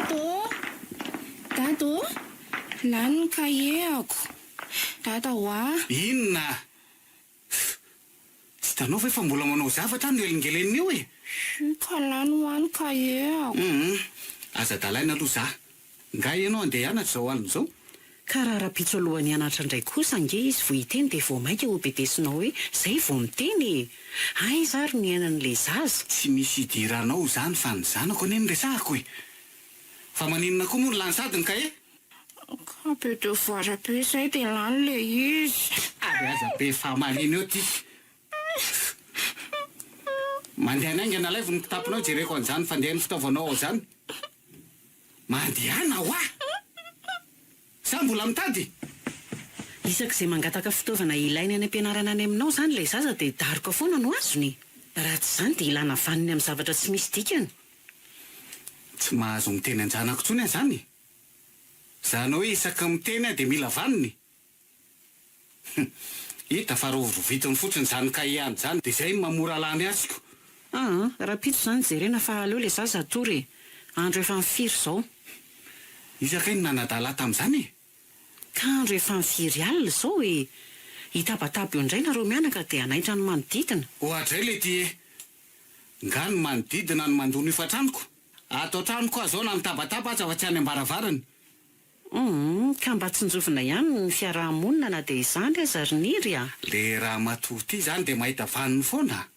Dada ô! Dada ô! Lany ny kahie-ako. Dada oa! Inona? Fff! Tsy hitanao ve fa mbola manao zavatra aho no elingelenina eo e? Hum, ka lany hoa ny kahie-ako. Hum, aza adalaina aloha za. Nga ianao andeha hianatra izao alina izao? Ka raha rahampitso alohan'ny hianatra indray kosa ange izy vao hiteny dia vao mainka ho bedesinao hoe zay vao miteny e! Aiza ary ny iainan'ilay zaza? Tsy misy idiranao izany fa ny zanako anie no resahako e! Fa maninona koa moa no lany sady ny kahie? Ka be devoir be zay dia lany le izy. Ary aza be fahamaliana eo ty. Mandehana haingana alaivo ny kitaponao jereko an'izany fandehan'ny fitaovanao ao izany. Mandehana hoa! Sa mbola mitady? Isak'izay mangataka fitaovana ilainy any am-pianarana any aminao izany ilay zaza dia daroka foana no azony e! Raha tsy izany dia ilana vaniny amin'ny zavatra tsy misy dikany. Tsy mahazo miteny an-janako intsony aho izany e! Izany hoe isaky ny miteny aho dia mila vaniny? Hum! Hita fa rovirovitiny fotsiny izany kahie any izany dia izay no maha-mora lany azy ko! Aa! Rahampitso izany jerena fa aleo ilay zaza hatory e! Andro efa mifiry izao. Iza kay no nanadala ahy tamin'izany e? Ka andro efa mifiry alina izao e! Hitabataba eo indray nareo mianaka dia hanaitra ny manodidina. Oadray letia e! Nga ny manodidina no mandoa ny hofan-tranoko? Ato an-tranoko aho izao na mitabataba aza fa tsy any am-baravarana. Humm, ka mba tsinjovina ihany ny fiaraha-monina na dia izany aza ry Niry a! Le ramatoa ty zany de mahita vaniny foana a!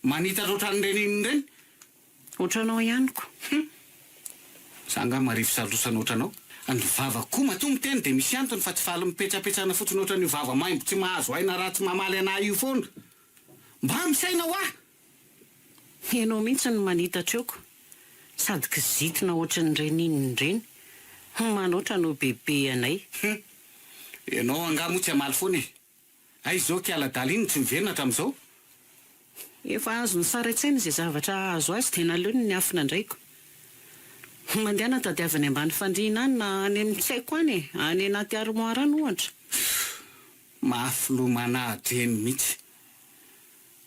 Manitatra otran'ireny inona ireny? Otranao ihany ko! Hum! Za nga marivo salosana otranao? Ny vavako koa matoa miteny de misy antony fa tsy faly mipetsapetsana fotsiny otran'io vava maimbo tsy mahazo aina raha tsy mamaly anah io foana! Mba misaina hoa! Ianao mihitsy no manitatra eo ko! Sady kizitina ohatran'ireny inona ireny. Humm manoatra no bebe anay. Hum! Ianao angaha moa tsy hamaly foana e! Aiza izao kiala adala iny no tsy miverina hatramin'izao? Efa azony sary an-tsaina izay zavatra hahazo azy dia naleony niafina indray ko! Mandehana tadiavo any ambany fandriana any na any amin'ny tsy haiko any e! Any anaty armoire any ohatra. Humm! Mafy loha manaha-dreny mihitsy.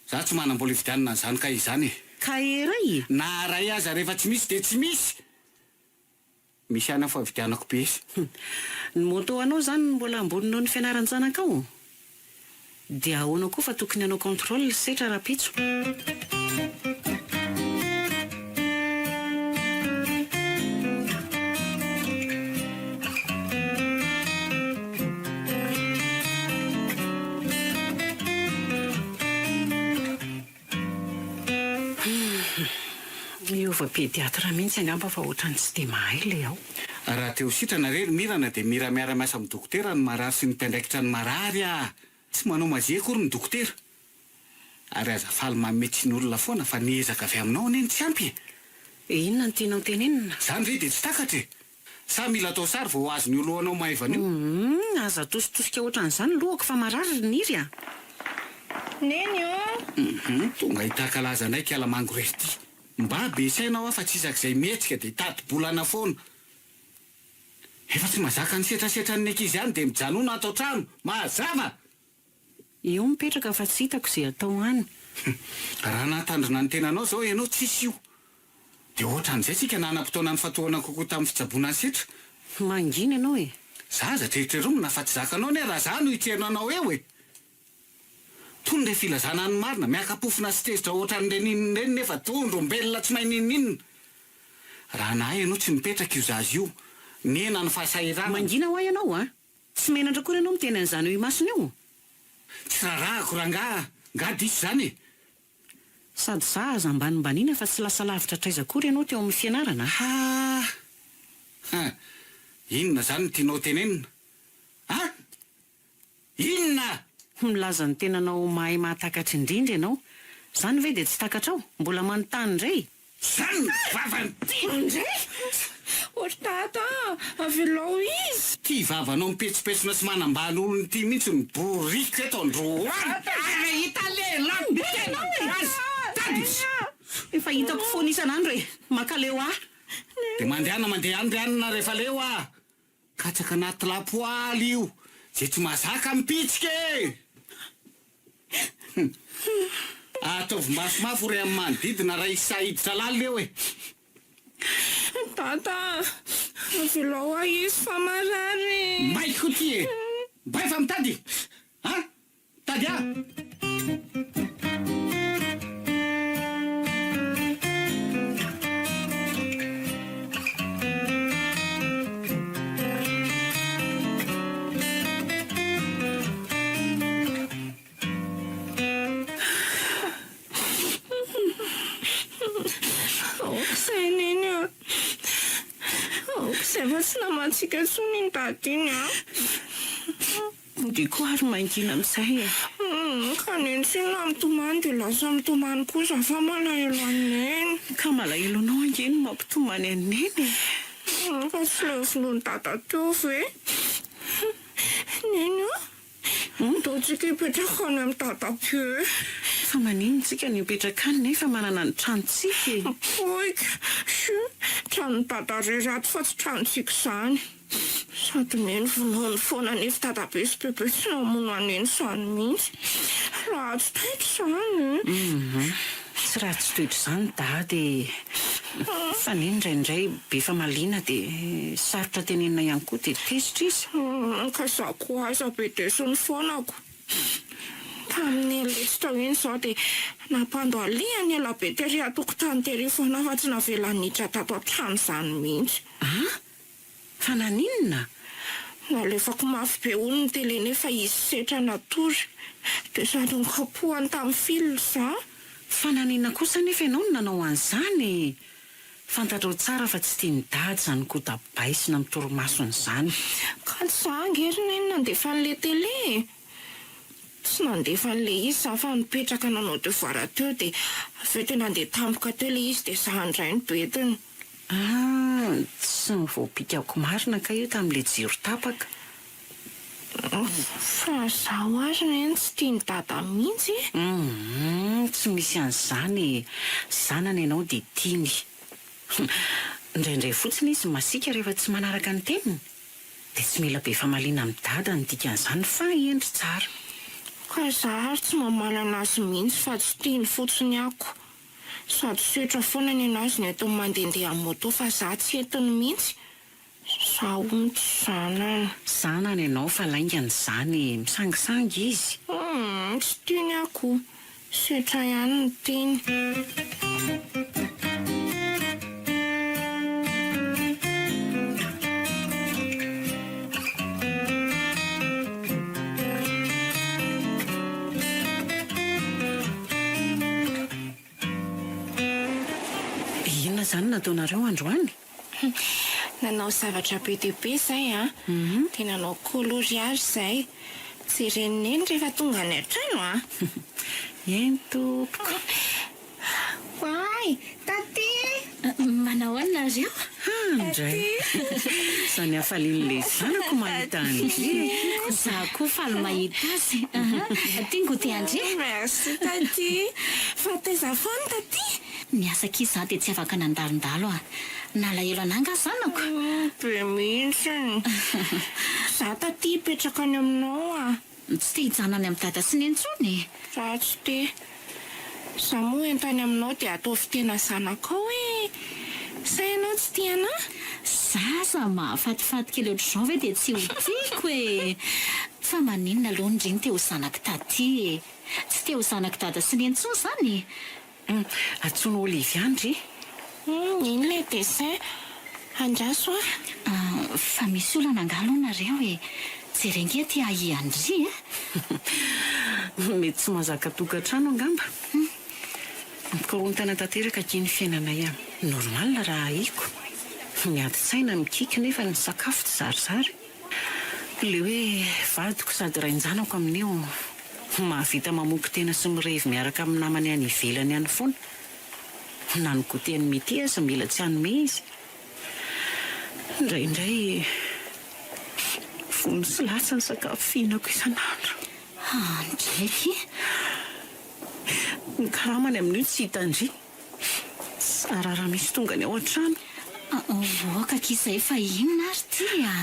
Za tsy manam-bola hividianana an'izany kay izany e! Kay iray e! Na iray aza rehefa tsy misy dia tsy misy! Misy ihany aho fa vidianako piesy. Hum. Ny moto anao izany no mbola ambony noho ny fianaran-janakao? Dia ahoana koa fa tokony hanao contrôle setra rahampitso? Hiova pédiatre mihitsy angamba fa ohatran'ny tsy dia mahay ilay ao. Raha te ho sitrana re ry Mirana dia mira miara-miasa amin'ny dokotera ny marary sy ny mpiandraikitra ny marary ah! Tsy manao magie akory ny dokotera. Ary aza faly manome tsiny olona foana fa ny ezaka avy aminao anie no tsy ampy e! Inona no tianao tenenina? Izany ve dia tsy takatra e! Sa mila atao sary vao azon'io lohanao maivana io? Humm, aza atositosika ohatran'izany ny lohako fa marary ry Niry a! Neny ô! Humm, tonga hitaka laza indray kiala mangorery ty. Mba be saina hoa fa tsy isak'izay mihetsika dia tati-bolana foana. Efa tsy mazaka ny setrasetran'ny ankizy ihany dia mijanona ato an-trano. Mazava! Eo mipetraka fa tsy hitako izay atao any. Hum, raha nahatandrina ny tenanao izao ianao tsisy io. Dia ohatran'izay tsika nanam-potoana nifantohana kokoa tamin'ny fitsaboana ny setra. Mangina ianao e! Za aza treritreronina fa tsy zakanao anie raha za no hitrerona anao eo e! Tony re filazana ny marina, miaka-pofona sy tezitra ohatran'ireny inona ireny nefa dondrombelona tsy mahay n'inon'inona. Raha nahay ianao tsy mipetraka io zaza io, nihena ny fahasahiranana. Mangina hoa ianao a! Tsy menatra akory ianao miteny an'izany eo imasony eo? Tsy rarahako rangaha, nga diso izany e! Sady za aza ambanimbaniana fa tsy lasa lavitra hatraiza akory ianao teo amin'ny fianarana a! Ha! Ha! Inona izany no tianao tenenina? A! Inona? Milaza ny tenanao ho mahay mahatakatra indrindra ianao. Izany ve dia tsy takatrao? Mbola manontany indray? Zany ny vavany ty! Andre! O ry dada a! Avelao izy! Ty vavanao mipetsopetsona sy manambany olona ity mihitsy no boriko eto androany! Ary hita lehilahy miteny azy! Tandroy! Efa hitako foana isan'andro e! Mankaleo ahy! Dia mandehana mandeha any ry anona rehefa leo ah! Katsaka anaty lapoaly io! Izay tsy mahazaka mipitsika e! Hum. Ataovy mafimafy ho re amin'ny manodidina raha hisy sahy hiditra lalina eo e! Dada a! Avelao ahy izy fa marary e! Mbay ko ty e! Mbay fa mitady a! Mitady a! Aoka izay Neny a! Aoka izay fa tsy namantsika intsony iny dada iny a! Dia koa ary mangina amin'izay e! Humm, ka Neny tsinona mitomany dia lasa mitomany koa za fa malahelo an'i Neny. Ka malahelo anao ange no mampitomany an'i Neny e! Humm, fa tsy ilay vonoin'i dada teo ve? Neny a! Ndao tsika hipetraka any amin'i dadabe. Fa maninona tsika no hipetraka any nefa manana ny tranontsika e? Oika! Chut! Tranon'i dada rery ato fa tsy tranontsika izany. Sady neny vonoiny foana nefa dadabe sy bebe tsy namono an'i neny izany mihitsy. Ratsy toetra izany e! Humm! Tsy ratsy toetra izany dada e! Fa neny indraindray be famaliana dia sarotra tenenina ihany koa dia tezitra izy. Humm ka za koa aza be desony foana ko. Tamin'ny letsy tao iny zao dia nampandohalihany ela be tery an-tokotany tery foana fa tsy navelany niditra tato an-trano izany mihitsy. An! Fa naninona? Nalefako mafy be hono ny télé nefa izy setra natory dia sady nokapohany tamin'ny fil za. Fa naninona kosa anefa ianao no nanao an'izany e? Fantatrao tsara fa tsy tian'i Dada izany kodabaisina amin'ny torimasony izany. Ka tsy za ange ry Neny nandefa an'ilay télé e! Tsy nandefa an'ilay izy za fa nipetraka nanao devoir teo dia avy eo dia nandeha tampoka teo ilay izy dia za indray no bediny. Ah, tsy ny voapikako marina kay io tamin'ilay jiro tapaka. Fa zaho ary neny tsy tian'i dada mihitsy e! Humm, tsy misy an'izany e! Zanany ianao dia tiany. Indraindray fotsiny izy masiaka rehefa tsy manaraka ny teniny. Dia tsy mila be famaliana amin'i dada ny dikan'izany fa hendry tsara. Ka za ary tsy mamaly an'azy mihitsy fa tsy tiany fotsiny ako. Sady setra foana ny anazy ny entiny mandehandeha amin'ny moto fa za tsy entiny mihitsy. Za hono tsy zanany. Zanany ianao fa laingany izany e, misangisangy izy. Humm tsy tiany ako. Setra ihany ny tiany. Inona izany no nataonareo androany? Nanao zavatra be dia be izay an! Dia nanao coloriage izay. Jeren'i Neny rehefa tonga any an-trano an! Eny tompoko. Oay! Taty! Manao ahoana nareo? Handray! Izany hafalian'ilay zanako mahita an-dry e! Za koa faly mahita azy. Ty ny goûter an-dry. Merci taty! Fa taiza foana taty? Niasa akia za dia tsy afaka nandalondalo ah. Nalahelo anah nga zanako? Be mihitsy. Za taty hipetraka any aminao ah. Tsy te hijanona any amin'i dada sy neny intsony e? Za tsy te. Za moa ento any aminao dia ataovy tena zanakao e! Sa ianao tsy tia anah? Zaza mahafatifaty kely ohatr'izao ve dia tsy ho tiako e! Fa maninona aloha ndry no te ho zanak'i taty e? Tsy te ho zanak'i dada sy neny intsony izany e? Hum, antsoina Olivia ndry. Hum, iny ilay dessin. Andraso a. Ah, fa misy olana angaha aloha nareo e? Jereo ange aty ahiahy ndry e. Mety tsy mahazaka tokantrano angamba. Hum, mikorontana tanteraka akia ny fiainanay a. Normal raha ahiako. Miady tsaina, mikiky nefa ny sakafo tsy zarizary. Ilay hoe vadiko sady rain-janako amin'io mahavita mamoky tena sy mirevy miaraka amin'ny namany any ivelany any foana. Na ny goûter an'i Mity aza mila tsy hanome izy. Indraindray vono sy latsa ny sakafo fihinako isan'andro. Andreky. Ny karamany amin'io tsy hitan-dry. Tsara raha misy tonga ny ao an-trano. Voaka akia izay fa inona ary ity a!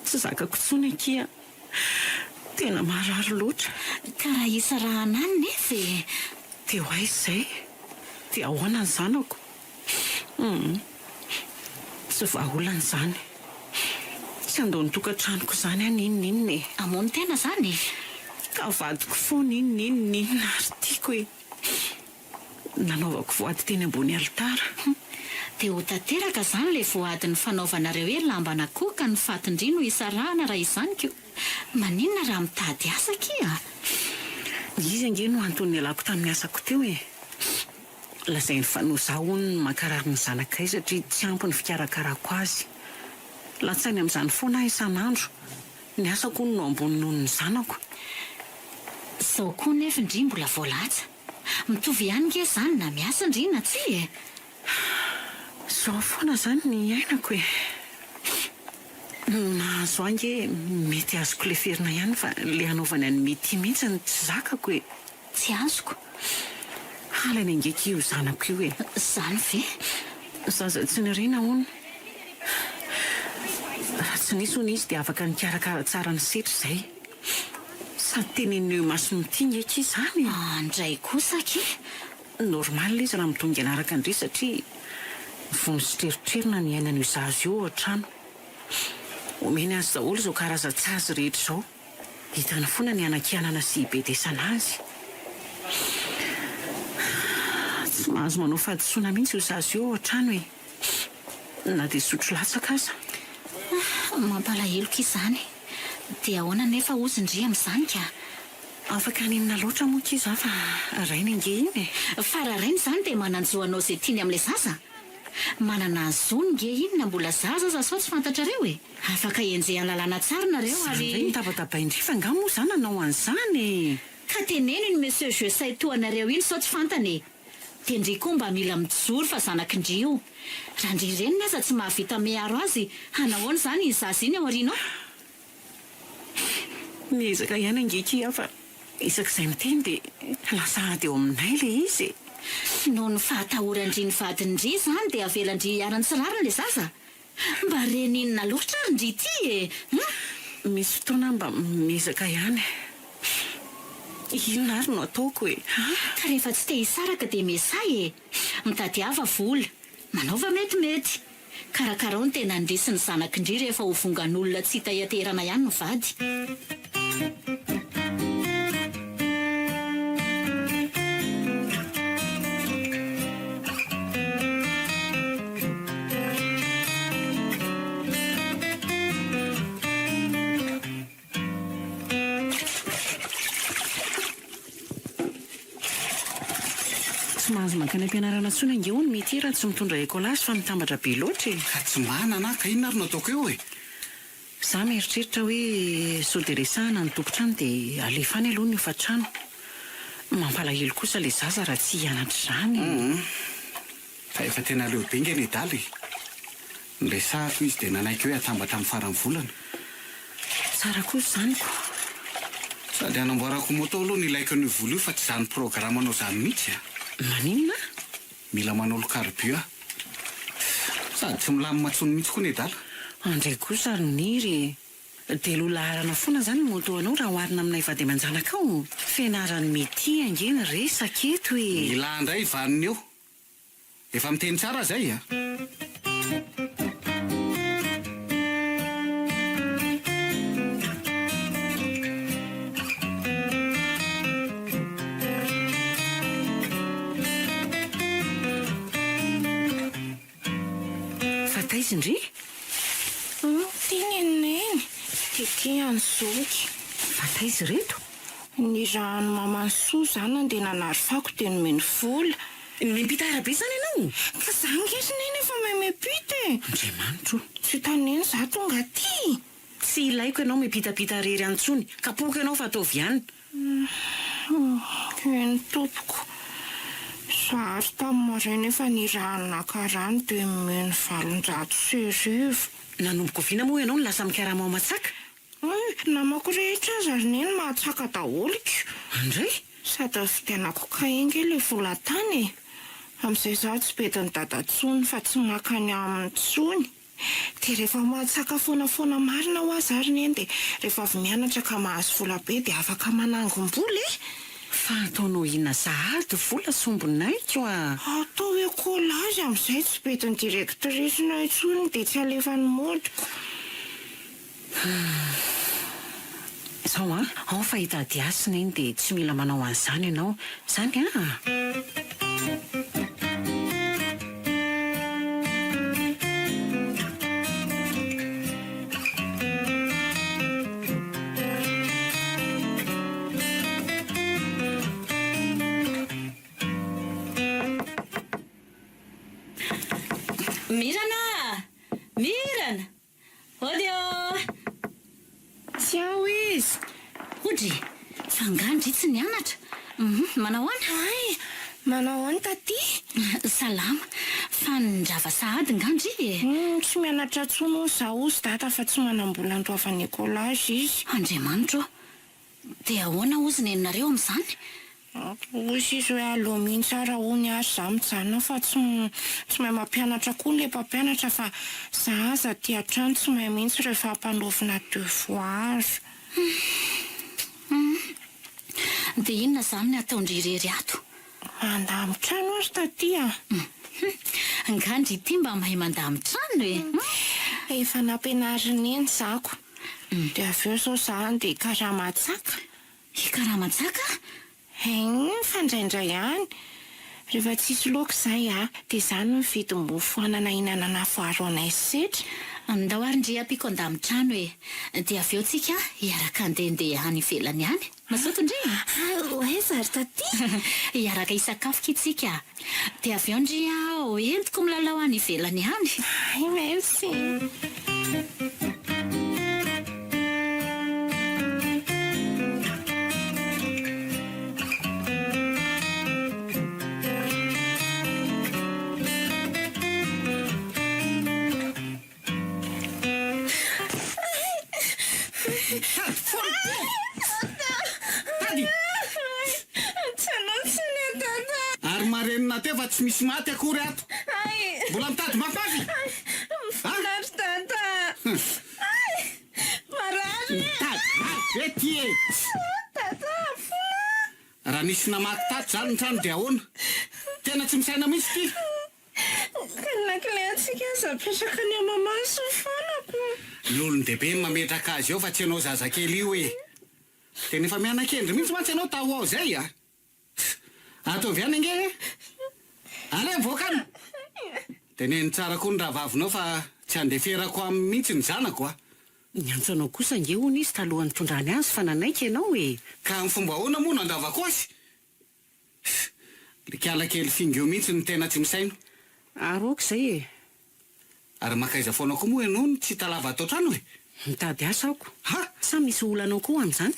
Tsy zakako intsony akia. Tena marary loatra. Ka raha hisarahana any nefa e! Dia ho aiza izay? Dia ahoana ny zanako? Humm. Tsy vahaolana izany. Tsy handao ny tokantranoko izany aho n'inon'inona e. Hamono tena izany e? Ka vadiko foana iny n'inon'inona ary tiako e. Nanaovako voady teny ambony alitara. Humm. Dia ho tanteraka izany ilay voady nifanaovanareo hoe lamban'akoho ka ny fatin-dry no hisarahana raha izany ko. Maninona raha mitady asa akia? Izy ange no antony nialako tamin'ny asako teo e. Lazainy fa noho izaho hono no mankarary ny zanakay satria tsy ampy ny fikarakarako azy. Latsainy amin'izany foana aho isan'andro. Ny asako hono no ambony noho ny zanako. Izao koa nefa ndry mbola voalatsa. Mitovy ihany nge izany na miasa ndry na tsia e! Izao foana izany ny iainako e! Ny mahazo ahy nge mety azoko leferina ihany fa le hanaovany an'i Mitia mihitsy no tsy zakako e! Tsy azoko. Halany ange ky io zanako io e! Zany ve? Zaza tsy niriana hono. Raha tsy nisy hono izy dia afaka nikarakara tsara an'i Setra izay. Sady teneniny eo imason'i Mitia nge ky izany e! Andray kosa akia! Normal izy raha midongy hanaraka an-dry satria vono sy trerotrerona ny iainan'io zaza io ao an-trano. Omeny azy daholo izao karazan-tsazy rehetra izao. Hitany foana ny hanakianana sy hibedesana azy. Tsy mahazo manao fahadisoana mihitsy io zaza io ao an-trano e! Na dia sotro latsaka aza. Mampalahelo ki izany. Dia ahoana anefa hozy ndry amin'izany ka? Afaka haninona loatra moa ki za fa rainy ange iny e! Fa raha rainy izany dia manan-jo hanao izay tiany amin'ilay zaza? Manana ny zony nge iny na mbola zaza aza sao tsy fantatrareo e! Afaka enjehan'ny lalàna tsara nareo Zany ary. indray no tabatabain-dry fa nga moa za nanao an'izany e! Ka teneno iny monsieur je sais tout anareo iny sao tsy fantany e! Dia ndry koa mba mila mijoro fa zanak'i ndry io. Raha ndry reniny aza tsy mahavita miaro azy hanahoana izany iny zaza iny ao aoriana ao? Miezaka ihany ange ki aho fa isak'izay miteny dia lasa ady eo aminay ilay izy e! Noho ny fahatahoran-dry ny vadin-dry izany dia avelan-dry hiharan'ny tsy rariny ilay zaza? Mba reny inona loatra ary ndry ity e! Hum! Misy fotoana aho mba miezaka ihany. Inona ary no ataoko e? Ka rehefa tsy te hisaraka dia miesà e! Mitadiava vola. Manaova metimety. Karakarao ny tenan-dry sy ny zanak'ndry rehefa ho vongan'olona tsy hita hianteherana ihany ny vady. Tsy mahazo mankany am-pianarana intsony ange hono Mitia raha tsy mitondra écolage fa mitambatra be loatra e! Ka tsy manana aho ka inona ary no ataoko eo e? Za mieritreritra hoe sao dia resahana ny tompon-trano dia alefa any aloha ny hofantrano. Mampalahelo kosa ilay zaza raha tsy hianatra izany e! Humm. Fa efa tena leo be nge nedala e! Niresahako izy dia nanaiky hoe atambatra amin'ny faran'ny volana. Tsara kosa izany ko. Sady hanamboarako moto aloha no ilaiko an'io vola io fa tsy izany programanao izany mihitsy a! Maninona? Mila manolo carbu aho. Sady tsy milamina tsony mihitsy koa nedala. Andray kosa ry Niry e! Dia loha laharana foana izany ny moto anao raha oharina aminay vady aman-janakao? Fianaran'i Mitia ange ny resaka eto e! Mila handray vanona eo. Efa miteny tsara zay a! Fa taiza ndry? Ty neniny, dia ty an'i zoky. Fa taiza ireto? Nirahan'i maman'i Soa za nandeha nanary fako dia nomeny vola. Miampita arabe izany ianao? Ka za ange ry neny efa mahay miampita e! Andriamanitro o! Tsy hitan'i neny za tonga aty! Tsy ilaiko ianao miampitapita irery any intsony, kapohiko ianao fa ataovy ihany. Eny tompoko. Za ary tamin'ny maraina efa nirahany naka rano dia nomeny 1800. Nanomboka oviana moa ianao no lasa mikarama ao Matsaka? Hay, namako rehetra aza ry neny mahatsaka daholo ko. Andray! Sady nividianako kahie nge le vola tany e! Amin'izay izaho tsy bedin'i dada tsony fa tsy mankany aminy tsony. Dia rehefa mahatsaka foana foana marina hoa za ry neny dia rehefa avy mianatra ka mahazo vola be dia afaka manangom-bola e! Fa ataonao inona sahady vola sombinaiko a! Atao écolage amin'izay tsy bedin'ny directrice-nao intsony dia tsy alefany mody ko. Humm. Zao an, ao fa hitady hasina iny dia tsy mila manao an'izany ianao. Zany an! Mirana a! Mirana! Hody ô! Tsy ao izy. Hody, fa angaha ndry tsy nianatra? Hum, manao ahoana? Hay, manao ahoana taty? Salama. Fa nirava sahady nga ndry e? Hum, tsy mianatra intsony hono za hozy dada fa tsy manam-bola andoavana écolage izy. Andriamanitra ô! Dia ahoana hozy neninareo amin'izany? Hozy izy hoe aleo mihitsy ara hono ary za mijanona fa tsy tsy mahay mampianatra koa le mpampianatra fa za aza aty an-trano tsy mahay mihitsy rehefa ampanaovina devoir. Hum. Dia inona izany ny ataon-dry irery ato? Mandamin-trano ary taty a! Hum. Nga ndry ity mba mahay mandamin-trano e? Hum. Efa nampianarin'i Neny zako. Dia avy eo izao za andeha hikarama-tsaka. Hikarama-tsaka? Hein, fa indraindray ihany. Rehefa tsisy laoka izay a, dia za no mividy mofo anana hinanana voaro anay sy setra. Ndao ary ndry ampiako andamin-trano e. Dia avy eo tsika hiaraka handehandeha any ivelany any. Mazoto ndry? Ho aiza ary taty? Hiaraka hisakafo ki tsika. Dia avy eo ndry aho entiko milalao any ivelany any. Hay merci. Mitady foana be! Tady! Ary marenina teo fa tsy misy maty akory ato. Mbola mitady mafimafy? Mitady mafy be ty e! Raha nisy namaky tato izany ny trano dia ahoana? Tena tsy misaina mihitsy ty! Ka ny lakile antsika aza apetraka any amamaso foana ko. Ny olon-dehibe no mametraka azy eo fa tsy ianao zazakely io e! Tena efa miana-kendry mihitsy mantsy ianao tao ho ao izay a! Ataovy ihany ange e! Aleo mivoaka any! Teneno tsara koa ny rahavavinao fa tsy handeferako aminy mihitsy ny zanako a! Niantso anao kosa ange hono izy talohan'ny nitondrany azy fa nanaiky ianao e! Ka amin'ny fomba ahoana moa no handavako azy? Le kiala kely fingo io mihitsy no tena tsy misaina. Ary ok izay e! Ary mankaiza foana koa moa ianao no tsy hita lava ato an-trano e? Mitady asa aho ko. Ha! Sa misy olanao koa amin'izany?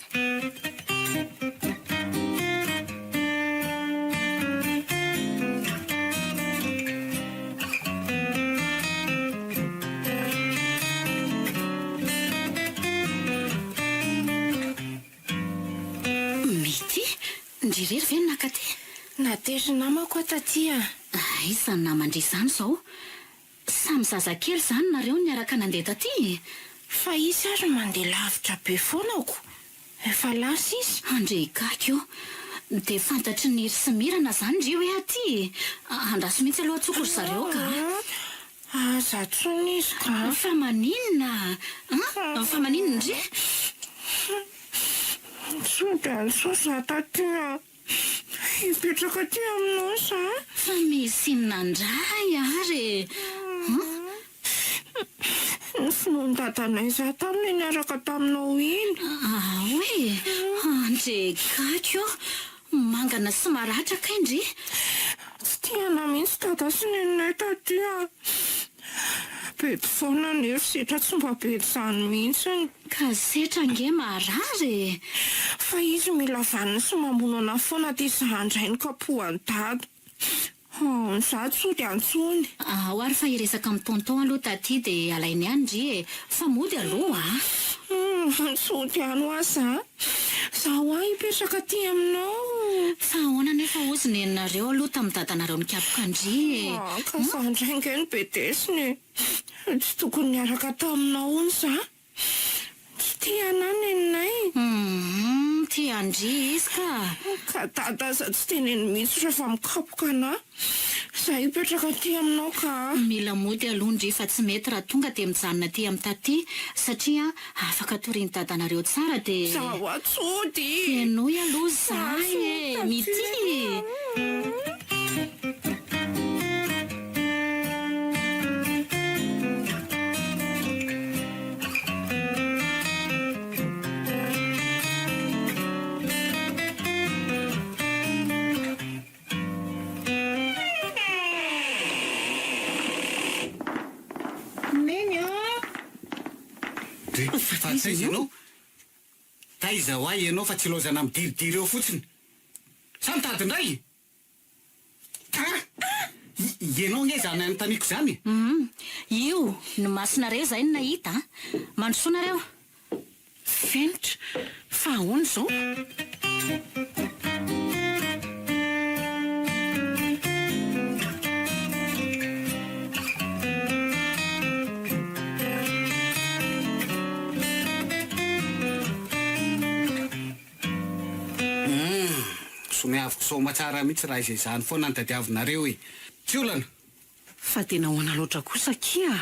Mety Ndry irery ve no nakaty? Natery namako aho taty a! Aiza ny naman-dry izany izao? Samy zazakely izany nareo no niaraka nandeha taty e? Fa izy ary mandeha lavitra be foana ko! Efa lasa izy. Andry gaga io. Dia fantatry Niry sy Mirana izany ndry hoe aty e? Andraso mihitsy aloha antsoiko ry zareo ka. Aza antsoina izy ka. Fa maninona an? Fa maninona ndry? Sao dia antsoy za taty a! Hipetraka aty aminao za. Fa misy inona indray ary e? An? Ny finoan'i dadanay za tamin'ilay niaraka taminao iny. Ao e! Andre gaga ô! Mangana sy maratra kay ndry. Tsy tiana mihitsy dada sy neninay taty a! Bedy foana nefa setra tsy mba bedy izany mihitsy. Ka setra ange marary e! Fa izy mila vaniny sy mamono anah foana dia za indray no kapohan'i dada. Hum, za tsy hody antsony. Ao ary fa hiresaka amin'i tonton aloha taty dia alainy any ndry e! Fa mody aloha a! Hum, tsy hody any hoa za. Za hoa hipetraka aty aminao. Fa ahoana nefa hozy neninareo aloha tamin'i dadanareo nikapoka an-dry e? Ah, ka za indray ange no bedesina e! Tsy tokony niaraka taminao hono za. Tsy tia anah neninay. Humm! Mitia an-dry izy ka. Ka dada aza tsy teneno mihitsy rehefa mikapoka anah. Za hipetraka aty aminao ka. Mila mody aloha ndry fa tsy mety raha tonga dia mijanona aty amin'i taty satria afaka torian'i dadanareo tsara dia. Zaho atsy hody. Henoy aloha za e! Mitia e! Neny a! Dry, fa taiza ianao? Taiza ho ahy ianao fa tsy ilaozana midiridiry eo fotsiny? Sa mitady indray? Ah! Ianao ange izany anontaniako izany e! Hum, io, ny masonareo izay no nahita a! Mandrosoa nareo! Fenitra, fa ahoana izao? Humm, soniaviko soamatsara mihitsy raha izay izany foana no tadiavinareo e! Tsy olana! Fa dia nahoana loatra kosa akia?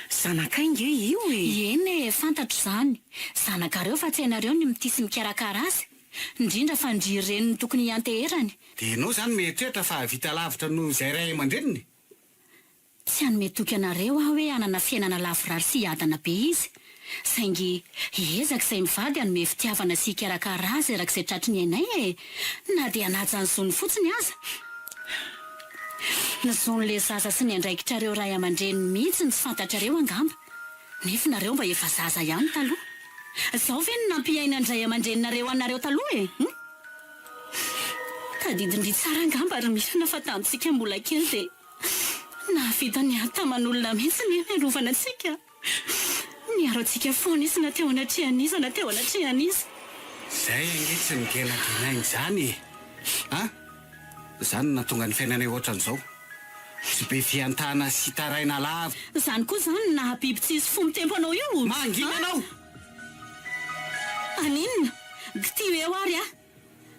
Zanakay nge io e! Eny e, fantatro izany. Zanakareo fa tsy hainareo ny mitia sy mikarakara azy. Indrindra fa ndry reniny tokony hianteherany. Dia ianao izany mieritreritra fa hahavita lavitra noho izay ray aman-dreniny? Tsy hanome toky anareo aho hoe hanana fiainana lavorary sy hiadana be izy. Saingy hiezaka izay mivady hanome fitiavana sy hikarakara azy araka izay tratry ny ainay e! Na dia hanaja ny zony fotsiny aza. Ny zon'ilay zaza sy ny andraikitrareo ray aman-dreniny mihitsy no tsy fantatrareo angamba. Nefa nareo mba efa zaza ihany taloha. Izao ve no nampiainan-dray aman-dreninareo anareo taloha e? Hum? Tadidin-dry tsara angamba ry Mirana fa tamintsika mbola kely dia. Nahavita niady taman'olona mihitsy ny niarovana antsika. Niaro antsika foana izy na teo anatrehan'iza na teo anatrehan'iza. Izay ange tsy nigenagenaina izany e! A! Izany no nahatonga ny fiainanay ohatran'izao. Tsy be fihantana sy taraina lava. Izany koa izany no naha biby tsisy fo mitempo anao io? Mangina ianao! Aninona? Gtio eo ary aho.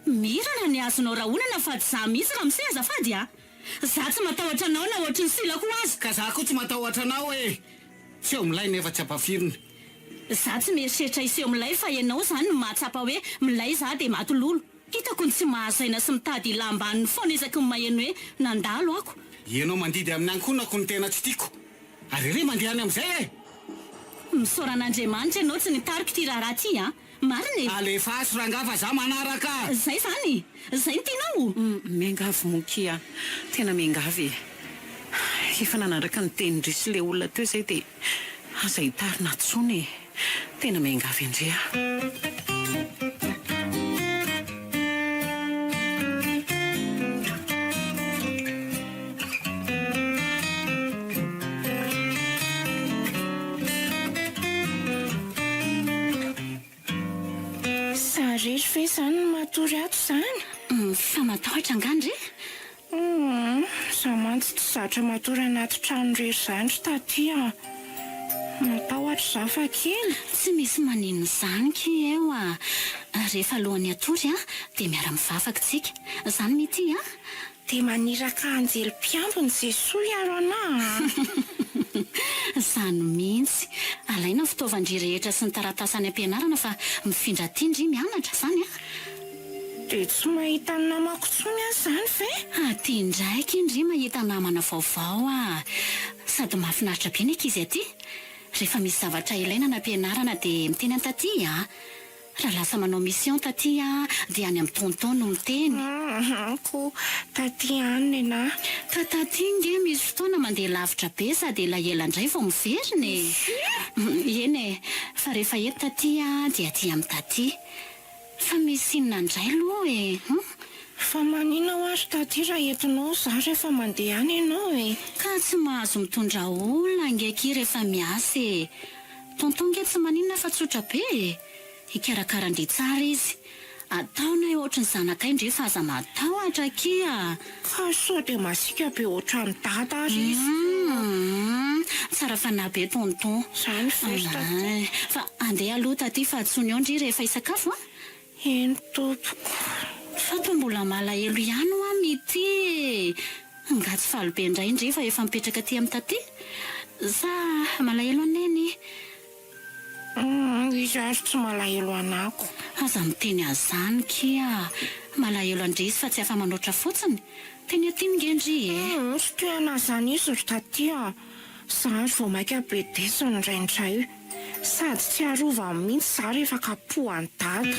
Mirana ny azonao rahonana fa tsy za mihitsy ramose azafady a! Za tsy matahotra anao na ohatry ny sila koa aza. Ka za koa tsy matahotra anao e! Seho milay nefa tsy ampafirina. Za tsy mieritreritra hiseho milay fa ianao zany no mahatsapa hoe milay za dia maty lolo. Hitako ny tsy mahasaina sy mitady hila ambaniny foana isaky ny maheno hoe nandalo ako. Ianao mandidy amin'ny ankohonako no tena tsy tiako. Ary re mandeha any amin'izay e! Misaora an'Andriamanitra ianao tsy nitarika ity raharaha ity a! Marina e! Alefaso rangaha fa za manaraka a! Zay zany! Zay no tianao? Miangavy moa kia, tena miangavy e! Efa nanaraka ny tenin-dry sy le olona teo zay dia aza hitarina tsony e! Tena miangavy an-dry aho. Za irery ve izany no matory ato izany? Fa matahotra angaha ndry? Humm, za mantsy tsy zatra matory anaty trano irery izany ry taty a! Matahotra za fa kely. Tsy misy maninona izany ki eo a! Rehefa alohan'ny hatory a, dia miara-mivavaka tsika. Izany mety a! Dia maniraka anjely mpiambina Jesoa hiaro anah a! Izany mihitsy. Alaina ny fitaovan-dry rehetra sy ny taratasy any am-pianarana fa mifindra aty ndry mianatra, izany a! Dia tsy mahita ny namako intsony aho izany ve? Aty indray akia ndry mahita namana vaovao a! Sady mahafinaritra be ny ankizy aty. Rehefa misy zavatra ilaina any am-pianarana dia miteny an'i taty a! Raha lasa manao mission taty aho dia any amin'ny tonton no miteny. Hum ko taty any nenah. Ka taty nge misy fotoana mandeha lavitra be sady elaela indray vao miverina e. Eny e, fa rehefa eto taty aho dia aty amin'ny taty. Fa misy inona indray aloha e hum. Fa maninona hoa ry taty raha entinao za rehefa mandeha any ianao e. Ka tsy mahazo mitondra olona ange akia rehefa miasa e. Tonton nge tsy maninona fa tsotra be e! Hikarakara ndry tsara izy. Ataonay ohatry ny zanakay ndry fa aza matahotra akia! Ka sao dia masiaka be ohatran'i dada ary izy ko! Humm! Tsara fanahy be tonton. Zany ve ry taty? Fa andeha aloha taty fa antsoiny eo ndry rehefa hisakafo a! Eny tompoko. Fa toa mbola malahelo ihany hoa Mity e! Nga tsy faly be indray ndry fa efa mipetraka aty amin'i Taty? Sa malahelo an'i Neny? Humm izy ary tsy malahelo anako. Aza miteny an'izany kia! Malahelo an-dry izy fa tsy afa-manoatra fotsiny. Teny aty nge ndry e! Humm tsy te an'izany izy ry Taty a! Za ary vao maika be desiny indraindray. Sady tsy arovany mihitsy za rehefa kapohan'i dada.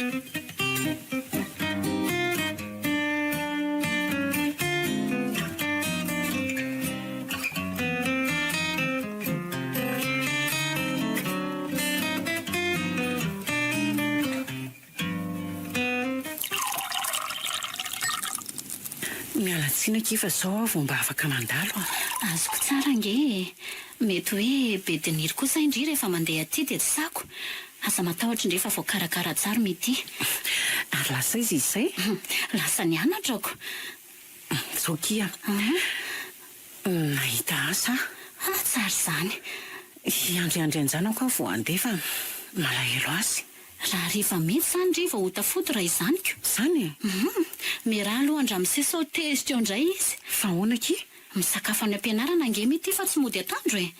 Miala tsiny akia fa zao aho vao mba afaka mandalo a! Azoko tsara ange e! Mety hoe be diniry kosa indry rehefa mandeha aty dia tsy sako. Aza matahotra indry fa voakarakara tsara Mity. Ary lasa aiza izy izay? Lasa nianatra ko. Zao akia. Nahita asa aho. Ha, tsara izany. Hiandriandry an-janako aho vao handeha fa malahelo azy. Raha hariva mihitsy izany ry vao ho tafody raha izany ko. Izany e? Hum, miaraha aloha an-dramose sao tezitra eo indray izy. Fa ahoana akia? Misakafo any am-pianarana ange mity fa tsy mody atandro e!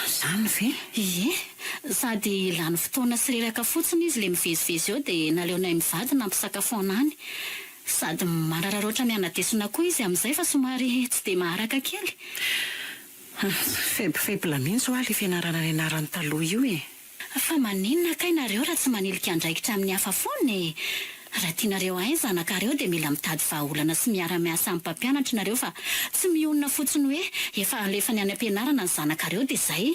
Izany ve? Ie, sady lany fotoana sy reraka fotsiny izy le mivezivezy eo dia naleonay mivady nampisakafoana any. Sady manararaotra miana-desona koa izy amin'izay fa somary tsy dia maharaka kely. Faible faible mihitsy hoa le fianarana nianarany taloha io e! Fa maninona kay nareo raha tsy manilika andraikitra amin'ny hafa foana e! Raha tianareo hahay ny zanakareo dia mila mitady vahaolana sy miara miasa amin'ny mpampianatra nareo fa tsy mionona fotsiny hoe efa alefany any am-pianarana ny zanakareo dia zay.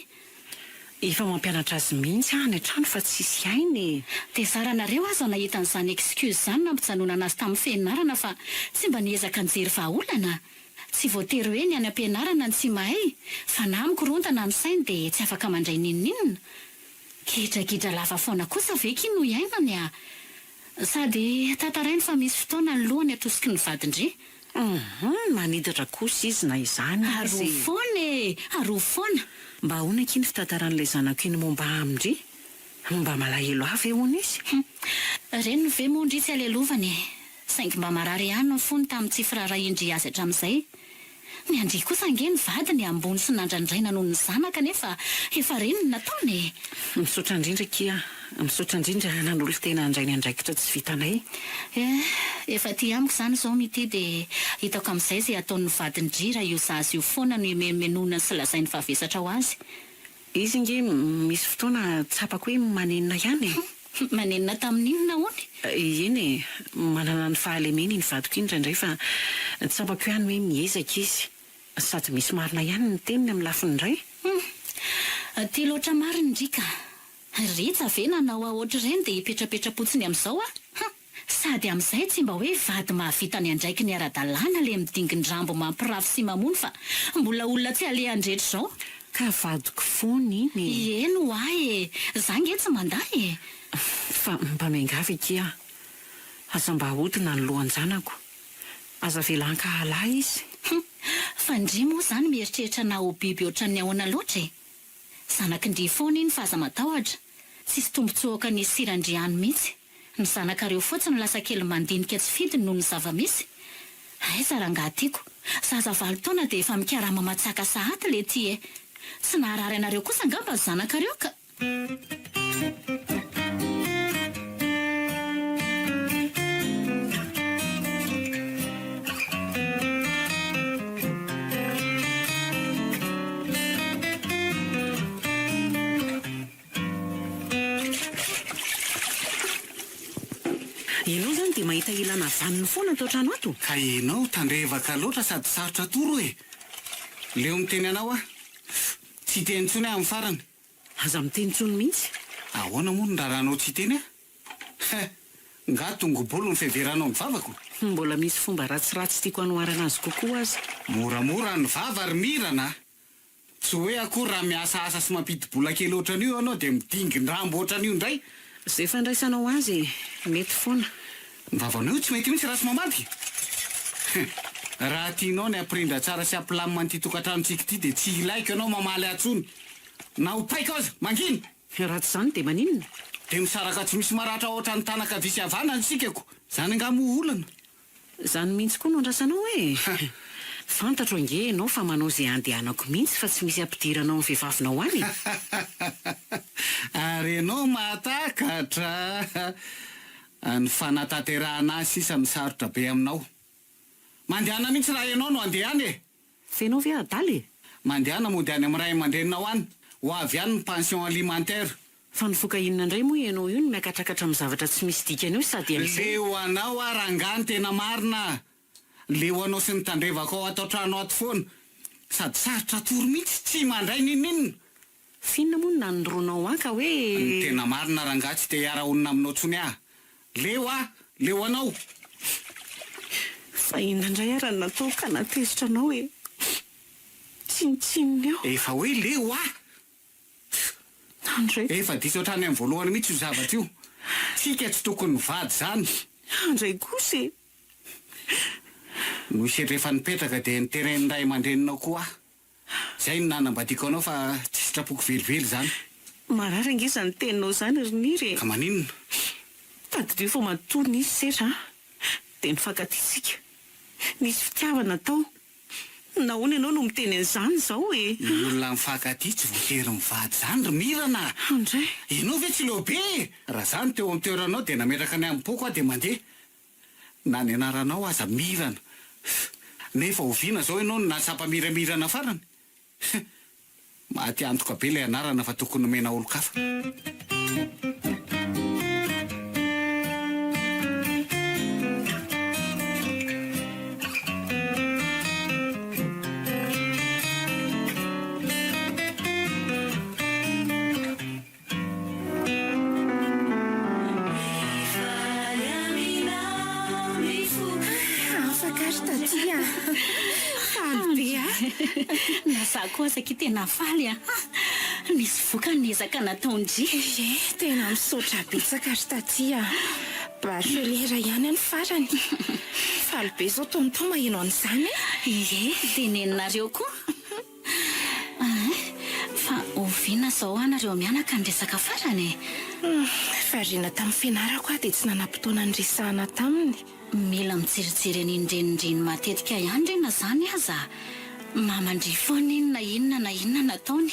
Efa mampianatra azy mihitsy aho any an-trano fa tsisy hainy e! Dia zaranareo aza nahita an'izany excuse izany nampijanonana azy tamin'ny fianarana fa tsy mba niezaka nijery vahaolana. Tsy voatery hoe ny any am-pianarana no tsy mahay, fa na mikorontana ny sainy dia tsy afaka mandray n'inon'inona. Gidragidra lava foana kosa ve ki no iainany a! Sady tantarainy fa misy fotoana ny lohany atosiky ny vadin-dry. Hum, maniditra kosa izy na izany aza e! Arovy foana e! Arovy foana! Mba ahoana akia ny fitantaran'ilay zanako iny momba ahy amin-dry? Mba malahelo ahy ve hono izy? Hum. Reniny ve moa ndry tsy alelovana e! Saingy mba marary ihany ny fony tamin'ny tsy firaharahian-dry azy hatramin'izay. Ny an-dry kosa ange ny vadiny ambony sy nandrandraina noho ny zanaka nefa efa reny ny nataony e! Misaotra indrindra akia a! Misaotra indrindra nanolo-tena handray ny andraikitra tsy vitanay. Eh! Efa aty amiko izany izao Mity dia hitako amin'izay izay ataon'ny vadin-dry raha io zaza io foana no imenomenoana sy lazainy fa vesatra ho azy. Izy nge misy fotoana tsapako hoe manenina ihany e! Manenina tamin'inona hono? Eny e, manana ny fahalemeny iny vadiko iny indraindray fa tsapako ihany hoe miezaka izy. Sady misy marina ihany ny teniny amin'ny lafiny iray. Hum! Tia loatra marina ndry ka! Rija ve nanao ahy ohatr'ireny dia hipetrapetra-potsiny amin'izao aho? Hum! Sady amin'izay tsy mba hoe vady mahavita ny andraikiny ara-dalàna le midingin-drambo mampirafy sy mamono fa mbola olona tsy alehan-drehetra izao. Ka vadiko foana iny e! Eny ho ahy e! Za nge tsy mandà e! Fa mba miangavy akia aho, aza mba ahodina ny lohan-janako. Aza avela hankahala ahy izy. Hum! Fa ndry moa izany mieritreritra anah ho biby ohatran'ny ahoana loatra e! Zanaky ndry foana iny fa aza matahotra, tsisy tombotsoa aoka ny siran-dry any mihitsy, ny zanakareo fotsiny lasa kely mandinika tsy fidiny noho ny zava-misy. Aiza rangaha tiako, zaza valo taona dia efa mikarama matsaka sahady le ty e! Tsy naharary anareo kosa angamba ny zanakareo ka! Ianao izany dia mahita ilana vanona foana ato an-trano ato? Ka ianao tandrevaka loatra sady sarotra atoro e! Leo miteny anao aho. Tsy hiteny intsony aho amin'ny farany. Aza miteny intsony mihitsy. Ahoana moa no raranao tsy hiteny aho? He! Nga tongobolo ny fiheveranao ny vavako? Mbola misy fomba ratsiratsy tiako hanoharana azy kokoa aza. Moramora ny vava ry Mirana a! Tsy hoe akory raha miasa asa sy mampidi-bola kely ohatran'io ianao dia midingin-drambo ohatran'io indray. Izay fandraisanao azy e! Mety foana. Ny vavanao io tsy mety mihitsy raha tsy mamadika. He! Raha tianao ny hampirindra tsara sy hampilamina an'ity tokantranontsika ity dia tsy ilaiko ianao mamaly ahy intsony. Na ho paika aza! Mangina! Raha tsy izany dia maninona? Dia misaraka tsy misy maratra ohatran'ny tanan-kavia sy havanana isika ko! Izany angaha moa olana? Izany mihitsy koa no andrasanao e! Fantatro ange ianao fa manao izay handehanako mihitsy fa tsy misy hampidiranao ny vehivavinao any e! Ary ianao mahatakatra Ny fanatanterahana azy sisa no sarotra be aminao. Mandehana mihitsy raha ianao no handeha any e! F'enao ve adala e? Mandehana mody any amin'ny ray aman-dreninao any, ho avy any ny pension alimentaire. Fa nifoka inona indray moa ianao io no miakatrakatra amin'ny zavatra tsy misy dikany io sady amin'izay. Leo anao aho rangahy ny tena marina a! Leo anao sy ny tandrevako ao ato an-trano ato foana. Sady sarotra atoro mihitsy, tsy mandray n'inon'inona. F'inona moa no nanondroanao ahy ka hoe. Ny tena marina rangahy tsy te hiara-honina aminao tsony aho. Leo aho! Leo anao! Fa inona indray ara no nataoko ka nahatezitra anao e? Tsinontsinona eo. Efa hoe leo aho! Andray. Efa diso hatrany amin'ny voalohany mihitsy io zavatra io. Tsika tsy tokony mivady izany. Andray kosa e! Noho isika efa nipetraka dia niteren'ny ray aman-dreninao koa aho. Izay no nanambadiako anao fa tsy sitrapoko velively izany. Marary ange izany teninao izany ry Niry e! Ka maninona? Tadidio fa matoa nisy sedra dia nifankatia isika. Nisy fitiavana tao. Nahoana ianao no miteny an'izany izao e? Ny olona mifankatia tsy voatery mivady izany ry Mirana a! Andray. Ianao ve tsy leo be e? Raha izaho no teo amin'ny toeranao dia nametraka ny amim-poko aho dia mandeha. Na ny anaranao aza mirana. Nefa oviana izao ianao no nahatsapa miramirana farany? Maty antoka be ilay anarana fa tokony nomena olon-kafa. Afaka ary taty a! Faly be aho! Na za koa aza akia tena faly a! Nisy vokany ny ezaka nataon-dry. Ie, tena misaotra betsaka ry taty a! Bachelier ihany ny farany. Faly be izao tonton maheno an'izany e! Ie, teneninareo koa. Aa fa oviana zao aho nareo mianaka ny resaka farany e? Humm, variana tamin'ny fianarako aho dia tsy nanam-potoana niresahana taminy. Mila mijerijery an'iny renindreny matetika ihany re na zany aza. Mamandrihy foana iny na inona na inona nataony.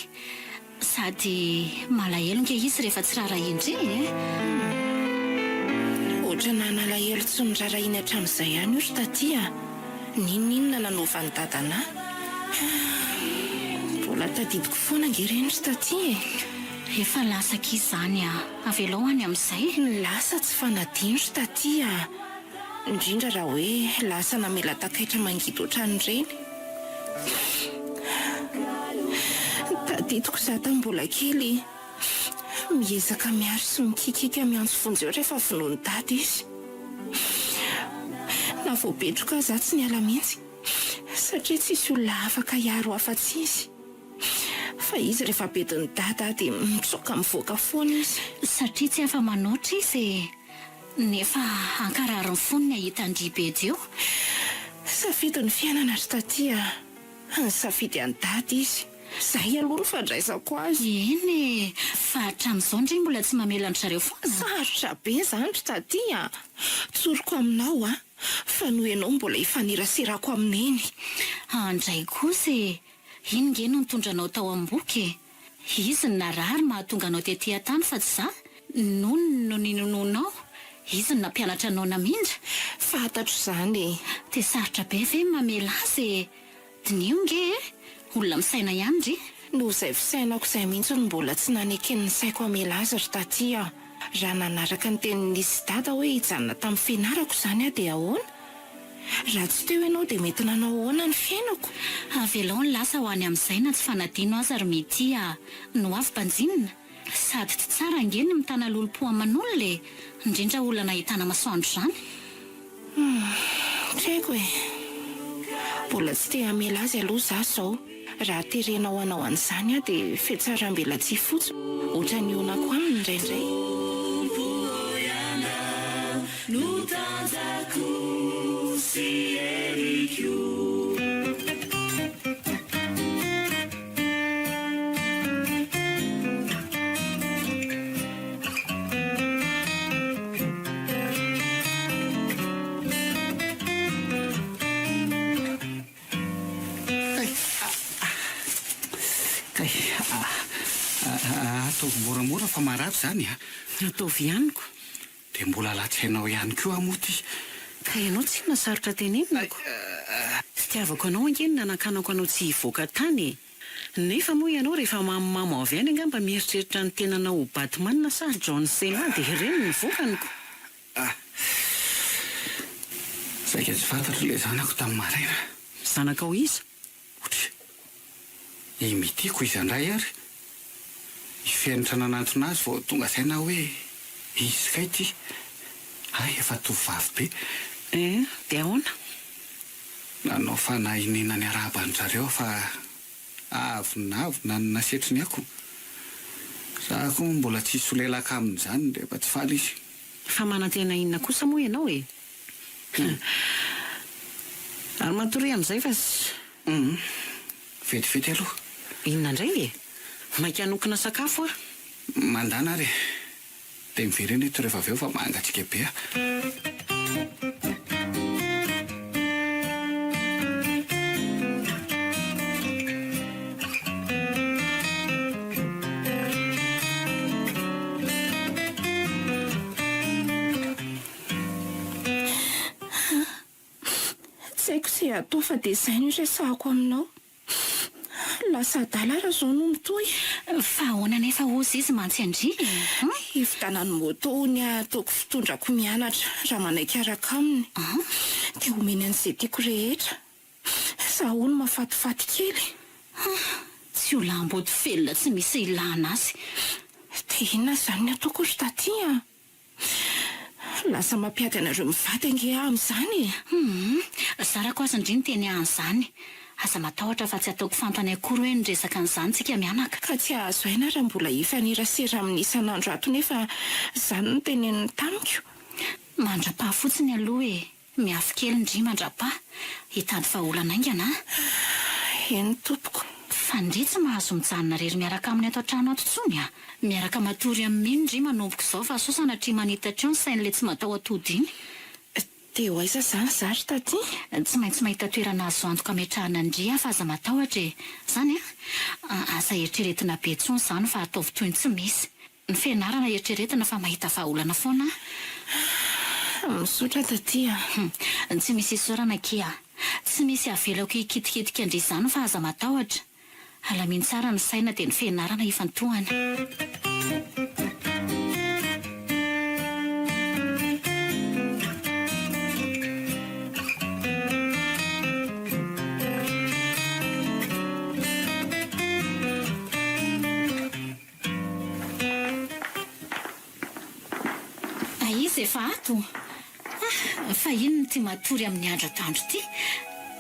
Sady malahelo nge izy rehefa tsy rarahian-dry e! Ohatrana nalahelo tsy norarahiny hatramin'izay ihany io ry taty a! N'inon'inona nanaovan'i dada anah. Mbola tadidiko foana ange ireny ry taty e! Efa lasa akia izany a! Avelao any amin'izay. Ny lasa tsy fanadino ry taty a! Indrindra raha hoe lasa namela takaitra mangidy ohatran'ireny. Tadidiko izaho tamin'ny mbola kely, miezaka miaro sy mikikiaka miantso vonjeo rehefa vonoin'i Dada izy. Na voabetroka aza aho tsy niala mihitsy satria tsisy olona afaka hiaro afa-tsy izy. Fa izy rehefa bedin'i Dada dia mitsoaka mivoaka foana izy. Satria tsy afa-manoatra izy e! Nefa hankarary ny fony ny hahita an-dry Bedy eo. Safidy ny fiainana ry Taty a! Nisafidy an'i Dada izy. Izay aloha no fandraisako azy. Eny e! Fa hatramin'izao ndry mbola tsy mamela an-dry zareo foana? Sarotra be izany ry Taty a! Tsoriko aminao a! Fa noho ianao mbola ifaneraserako amin'i Neny. Andray kosa e! Iny nge no nitondra anao tao am-boky e! Izy no narary mahatonga anao tety an-tany fa tsy za, nony no ninonoanao, izy no nampianatra anao namindra. Fantatro izany e! Dia sarotra be ve ny mamela azy e! Diniho nge e! Olona misaina ihany ndry. Noho izay fisainako izay mihitsy no mbola tsy naneken'ny saiko hamela azy ry Taty a! Raha nanaraka ny tenin'i sy Dada hoe hijanona tamin'ny fianarako izany aho dia ahoana? Raha tsy teo ianao dia mety nanao ahoana ny fiainako? Avelao ny lasa ho any amin'izay na tsy fanadino aza ry Mitia a! Ny ho avy banjinina. Sady tsy tsara ange ny mitana lolompo aman'olona e! Indrindra olona nahitana masoandro izany. Humm, tsy haiko e! Mbola tsy te hamela azy aloha za izao. Raha terenao hanao an'izany aho dia fihatsaram-belatsihy fotsiny, ohatran'ny honako aminy indraindray. Kay, ataovy moramora fa marary izany a! Ataovy ihany ko. Dia mbola latsainao ihany koa aho moa ity. Ka ianao tsinona sarotra tenenina ko. Fitiavako anao ange no nanakanako anao tsy hivoaka tany e! Nefa moa ianao rehefa mamomamo avy any angamba mieritreritra ny tenanao ho Batman sa John Cena dia ireny ny vokany ko. Ah! Saika tsy fantatro ilay zanako tamin'ny maraina. Zanakao iza? Otry! I Mitiko iza indray ary? I Fenitra nanantona azy vao tonga saina aho hoe izy kay ity. Hay efa tovovavy be. Eh, dia ahoana? Nanao fanahiniana niarahaba an-dry zareo aho fa avonavona no nasetriny ako. Za koa moa mbola tsy hisolelaka amin'izany rehefa tsy faly izy. Fa manantena inona kosa moa ianao e? Ary matoria amin'izay fa. Hum. Vetivety aloha. Inona indray e? Maika hanokina sakafo aho. Mandàna ary e. Dia miverena eto rehefa avy eo fa mangatsiaka be aho. Tsy haiko izay hatao fa dia izay no iresahako aminao. Lasa adala raha izao no mitohy. Fa ahoana anefa hozy izy mantsy an-dry e? Hividianany moto hono aho ataoko fitondrako mianatra raha manaiky hiaraka aminy. Dia omeny an'izay tiako rehetra. Za hono mahafatifaty kely. Tsy ho lambody velona tsy misy ilana azy. Dia inona izany ny ataoko ry taty a? Lasa mampiady anareo mivady ange aho amin'izany e! Humm, zarako aza ndry niteny ahy an'izany. Aza matahotra fa tsy ataoko fantany akory hoe niresaka an'izany tsika mianaka. Ka tsy hahazo aina raha mbola hifanerasera aminy isan'andro ato nefa izany no teneniny tamiko. Mandra-paha fotsiny aloha e! Miafy kely ndry mandrapaha, hitady vahaolana haingana a! Eny tompoko. Fa ndry tsy mahazo mijanona rery miaraka aminy ato an-trano ato tsony a! Miaraka matory amin'i Mino ndry manomboka izao fa sao sanatria manitatra eo ny sain'ilay tsy mataho-tody iny. Dia ho aiza izany za ry taty? Tsy maintsy mahita toerana azo antoka ametrahana an-dry aho fa aza matahotra e! Zany a! Aza eritreretina be intsony izany fa ataovy toy ny tsy misy. Ny fianarana eritreretina fa mahita vahaolana foana aho. Misaotra taty a. Tsy misy isaorana akia a. Tsy misy avelako hikitikitika an-dry izany fa aza matahotra. Alamino tsara ny saina dia ny fianarana ifantohana. Aiza efa ato? Ah, fa inona ity matory amin'ny andro atoandro ity?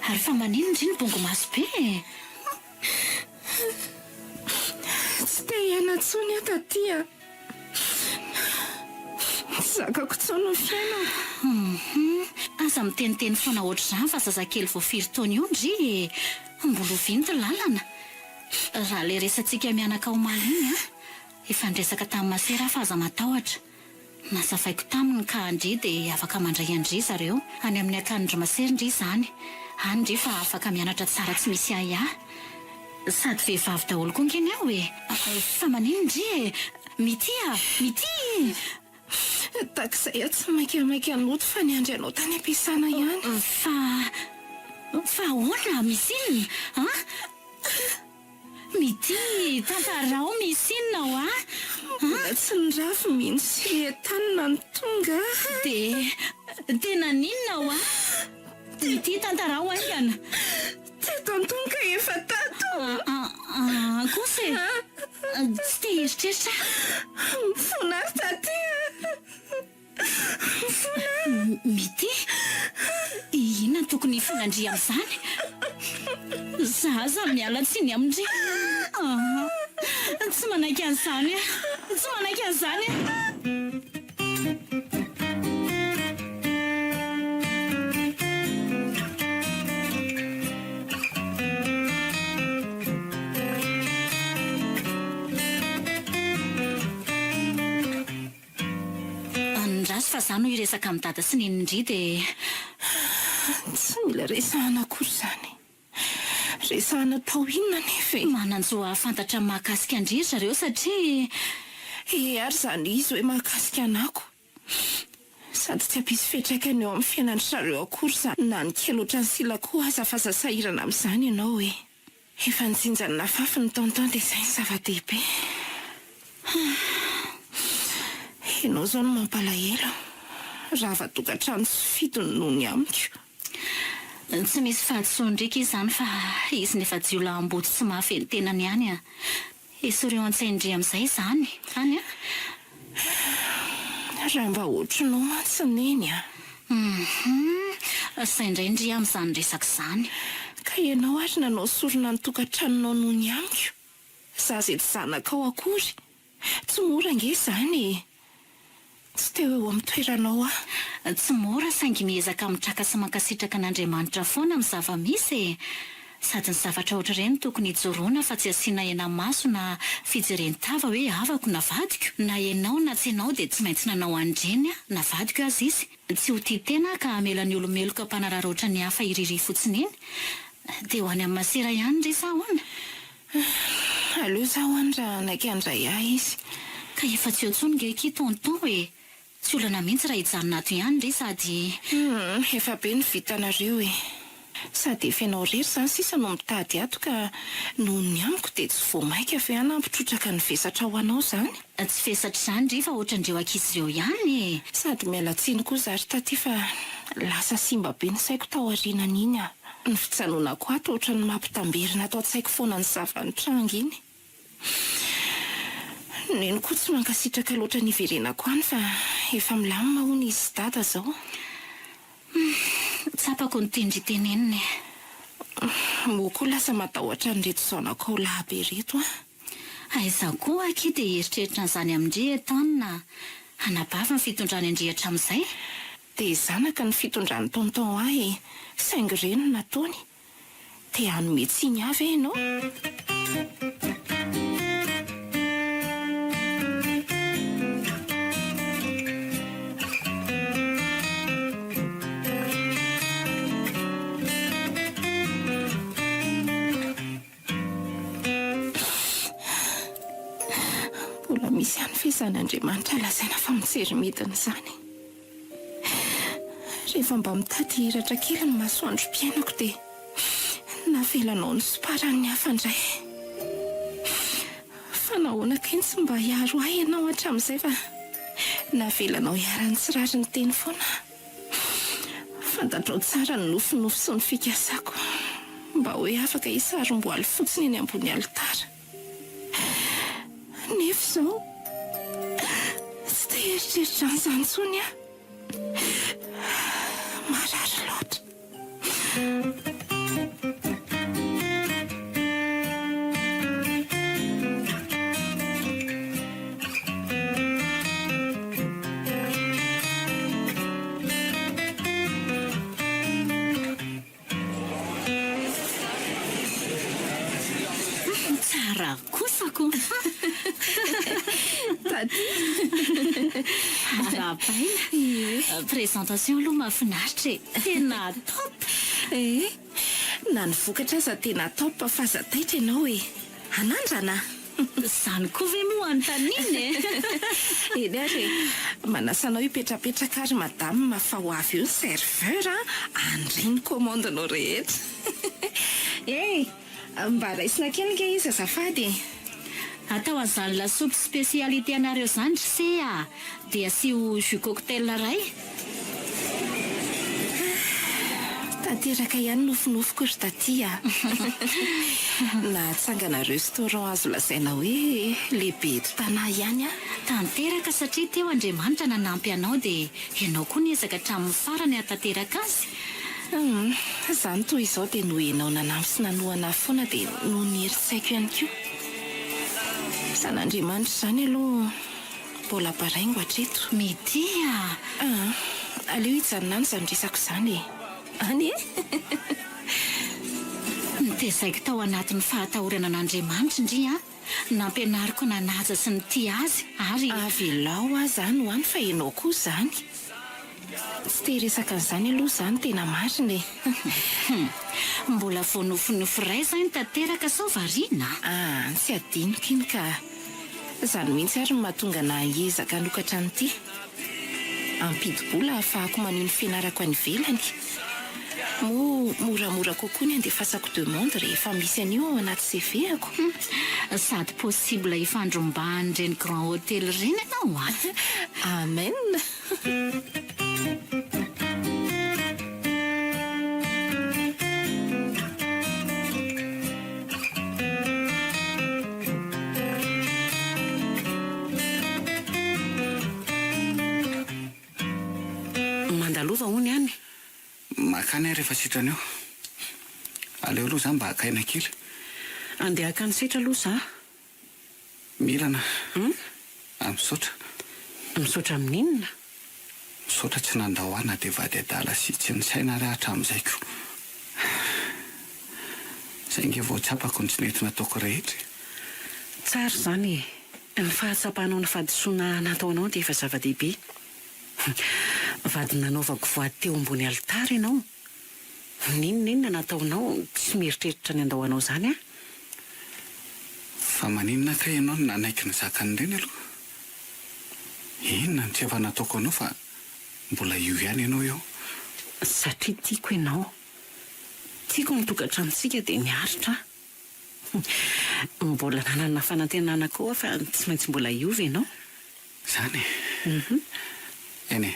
Ary fa maninona ndry no bongo maso be e? Tsy te hiaina intsony aho taty a! Tsy zakako intsony ny fiainako. Hum, aza miteniteny foana ohatr'izany fa zazakely vao firy taona io ndry e! Mbola ho vinty lalana. Raha ilay resatsika mianaka omaly iny an! Efa niresaka tamin'i Masera aho fa aza matahotra. Nazavaiko taminy ka ndry dia afaka mandray an-dry zareo any amin'ny akanin-dry Masera ndry izany. Any ndry fa afaka mianatra tsara tsy misy ahiahy. Sady vehivavy daholo koa ange ny ao e! Fa maninona ndry e? Mitia! Mitia! Tahaka izay aho tsy maikamaika nody fa niandry anao tany am-piasana ihany. Fa. Fa ahoana? Misy inona? An? Mitia, tantarao misy inona hoa? Mbola tsy nirafy mihitsy sy ry Ethan no tonga a! Dia. Dia naninona hoa? Mitia, tantarao haingana. Teto antonka ka efa tato! An kosa e! Tsy te hieritreritra aho. Mifona ahy taty a! Mifona aho! Mitia? Inona no tokony hifonan-dry amin'izany? Za aza miala tsiny amin-dry. Aa! Tsy manaiky an'izany aho! Tsy manaiky an'izany aho! Andraso fa za no hiresaka amin'i dada sy neny ndry dia. Tsy mila resahana akory izany. Resahana atao inona anefa e? Manan-jo hahafantatra ny mahakasika an-dry ry zareo satria. Ee ary izany izy hoe mahakasika anako. Sady tsy hampisy fiantraikany eo amin'ny fiainan-dry zareo akory izany na ny kely ohatran'ny sila koa aza fa aza sahirana amin'izany ianao e. Efa nijinja ny nafafy ny tonton dia izay no zava-dehibe. Ianao izao no mampalahelo. Rava tokantrano sy fidiny noho ny amiko. Tsy misy fahadisoan-driaka izany fa izy nefa jiolahim-boto tsy mahafehy ny tenany ihany a. Esory eo an-tsain-dry amin'izay izany, any a. Raha mba ohatrinao mantsy Neny a. Hum, zay indray ndry amin'izany resaka izany. Ka ianao ary nanao sorona ny tokantranonao noho ny amiko. Za izay tsy zanakao akory. Tsy mora ange izany e. Tsy te ho eo amin'ny toeranao aho. Tsy mora saingy miezaka mitraka sy mankasitraka an'Andriamanitra foana amin'ny zava-misy e! Sady ny zavatra ohatr'ireny tokony hijoroana fa tsy asiana hena-maso na fijeren-tava hoe havako na vadiko. Na ianao na tsy ianao dia tsy maintsy nanao an'ireny na vadiko aza izy. Tsy ho tia tena aho ka hamela ny olo-meloka mpanararaotra ny hafa hiriria fotsiny eny. Dia ho any amin'ny masera ihany re sa ahoana? Aleo zaho any raha hanaiky handray ahy izy. Ka efa tsy eo intsony nge akia tonton e! Tsy olana mihitsy raha hijanona ato ihany ndry sady. Humm, efa be ny vitanareo e! Sady efa ianao irery izany sisa no mitady ato ka noho ny amiko dia tsy vao maika ve hanampy trotraka ny vesatra ho anao izany? Tsy vesatra izany ndry fa ohatran'ireo ankizy ireo ihany e! Sady miala tsiny koa za ry taty fa lasa simba be ny saiko tao aorianan'iny a! Ny fijanonako ato ohatran'ny mampitamberina ato an-tsaiko foana ny zava-nitranga iny. Neny koa tsy mankasitraka loatra ny hiverenako any fa efa milamina hono izy sy dada zao. Humm, tsapako ny tian-dry tenenina e. Moa koa lasa matahotra an'ireto zanakao lahy be ireto an. Aiza koa akia dia hieritreritra an'izany amin-dry Ethan a. Anabavy ny fitondrany an-dry hatramin'izay. Dia zanaka ny fitondran'i tonton ahy e, saingy ireny no nataony. Te hanome tsiny ahy ve ianao? Mbola misy ihany ve izany Andriamanitra lazaina fa mijery midina izany? Rehefa mba mitady hihiratra kely ny masoandrom-piainako dia navelanao nosomparan'ny hafa indray. Fa nahoana kay no tsy mba hiaro ahy ianao hatramin'izay fa navelanao hiharan'ny tsy rariny teny foana aho? Fantatrao tsara ny nofinofy sy ny fikasako mba hoe afaka hisarom-boaly fotsiny eny ambony alitara. Nefa izao, tsy te hieritreritra an'izany intsony aho. Marary loatra. Tsara kosa ko! Taty! Arahabaina! Ie. Présentation aloha mahafinaritra e! Tena top! Ee, na ny vokatra aza tena top fa aza taitra ianao e! Hanandrana? Izany koa ve moa anontaniana e? Eny ary e! Manasa anao hipetrapetraka ary madame fa ho avy eo ny serveur handray ny commande-nao rehetra. E! Mba raisina kely nge izy azafady e! Atao an'izany lasopy spécialité anareo izany ry se a! Dia asio jus cocktail iray. Tanteraka ihany nofinofiko ry taty a! Nahatsangana restaurant azo lazaina hoe lehibe eto Tana ihany aho. Tanteraka satria teo Andriamanitra nanampy anao dia ianao koa niezaka hatramin'ny farany hahatanteraka azy. Hum, izany toa izao dia noho ianao nanampy sy nanohana ahy foana dia noho ny herin-tsaiko ihany koa. Zan'Andriamanitra izany aloha. Mbola baraingo hatreto. Mitia a! Aa, aleo hijanona any izany resako izany e! Any e! Notezaiko tao anatin'ny fahatahorana an'Andriamanitra ndry a! Nampianariko nanaja sy nitia Azy ary. Avelao aho izany ho any fa ianao koa izany. Tsy te hiresaka an'izany aloha izaho no tena marina e. Hum. Mbola voanofinofy iray izany tanteraka sao variana a? Ah, tsy adinoko iny ka. Izany mihitsy ary no mahatonga anà hiezaka hanokatra an'ity. Hampidi-bola ahafahako manohy ny fianarako any ivelany. Moa moramora kokoa ny handefasako demande rehefa misy an'io ao anaty CV-ako. Hum. Sady possible hifandrombahan'ireny grand hotel ireny ianao a! Amen! Mandalova hono any. Makany aho rehefa sitrana eo. Aleo aloha za mba haka aina kely. Andeha haka an'i Setra aloha za. Mirana a! Misaotra. Misaotra amin'inona? Misaotra tsy nandao ahy na dia vady adala sy tsy nisaina ary aho hatramin'izay ko. Izay ange vao tsapako ny tsy nety nataoko rehetra e. Tsara izany e! Ny fahatsapanao ny fahadisoana nataonao dia efa zava-dehibe. Vady nanaovako voady teo ambony alitara ianao. N'inon'inona nataonao, tsy mieritreritra ny handao anao izany aho. Fa maninona kay ianao no nanaiky nizaka an'ireny aloha? Inona no tsy efa nataoko anao fa mbola io ihany ianao eo? Satria tiako ianao. Tiako ny tokantranontsika dia niaritra aho. Mbola nanana fanantenana koa aho fa tsy maintsy mbola hiova ianao. Zany e! Eny e!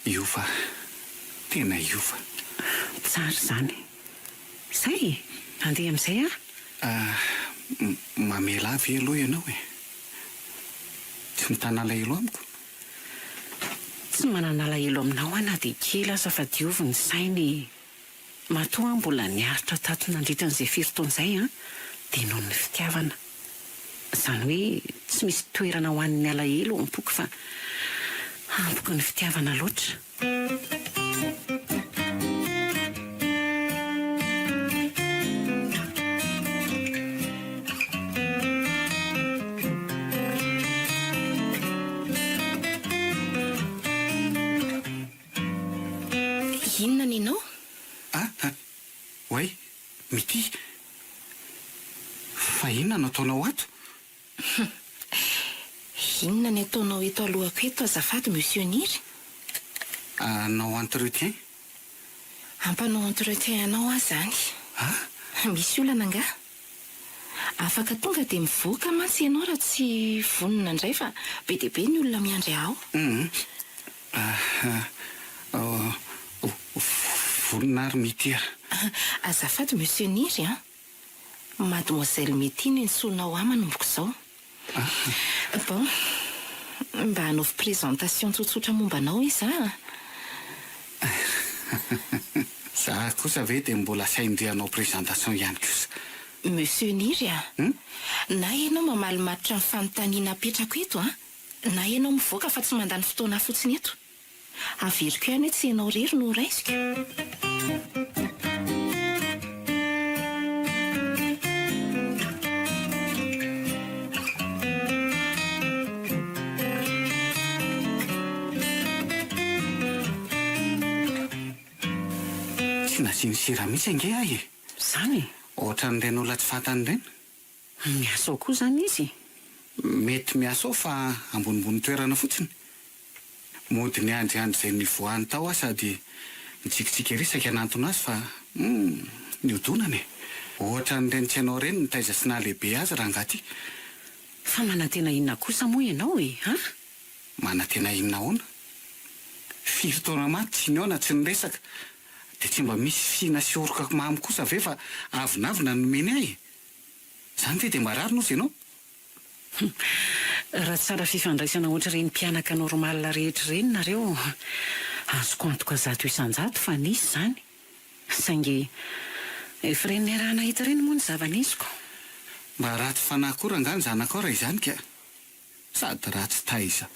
Hiova aho. Tena hiova. Tsara izany. Zay e! Handeha amin'izay aho. Ah, mamela ahy ve aloha ianao e? Tsy mitana alahelo amiko? Tsy manana alahelo aminao aho na dia kely aza fa diovy ny saina e! Matoa aho mbola niaritra tato nandritra an'izay firy taona izay an, dia noho ny fitiavana. Izany hoe tsy misy toerana ho an'ny alahelo ao am-poko fa ampoky ny fitiavana loatra. Inona nenao? Ah ah! Oay! Mitia! Fa inona no ataonao ato? Hum! Inona ny ataonao eto alohako eto azafady Monsieur Niry? Hanao entretien? Hampanao entretien anao aho izany. Ah! Misy olana angaha? Afaka tonga dia mivoaka mantsy ianao raha tsy vonona indray fa be dia be ny olona miandry ahy ao. Hum! Ah, vonona ary Mitia. Azafady Monsieur Niry an! Mademoiselle Mitia no iantsoanao ahy manomboka izao. Bon, mba anaovy présentation tsotsotra momba anao izy an! Za kosa ve dia mbola asain-dry hanao présentation ihany kosa? Monsieur Niry an! Na ianao mamaly matotra ny fanontaniana apetrako eto an! Na ianao mivoaka fa tsy mandany fotoana fotsiny eto. Averiko ihany hoe tsy ianao irery no horaisiko. Tsy nasiany sira mihitsy ange aho e! Izany e! Ohatran'ireny olona tsy fantany ireny. Miasa ao koa izany izy e? Mety miasa ao fa ambonimbony toerana fotsiny. Mody niandriandry izay nivoahany tao aho sady nitsikitsiky ery saika hanantona azy fa humm niodonana e! Ohatran'ireny tsy hainao ireny nitaiza sy nahalehibe azy rangahy ty. Fa manantena inona kosa moa ianao e? An? Manantena inona ahoana? Firy taona maty tsy nihaona tsy niresaka dia tsy mba misy fihina sy oroka mamy kosa ve fa avonavona no nomeny ahy e? Zany ve dia marary nozy ianao? Hum. Raha tsara fifandraisana ohatr'ireny mpianaka normal rehetra ireny nareo, azoko antoka 100% fa nisy izany. Saingy efa ireny niaraha-nahita ireny moa ny zava-nisy ko. Mba ratsy fanahy koa rangahy ny zanakao raha izany ka. Sady ratsy taiza.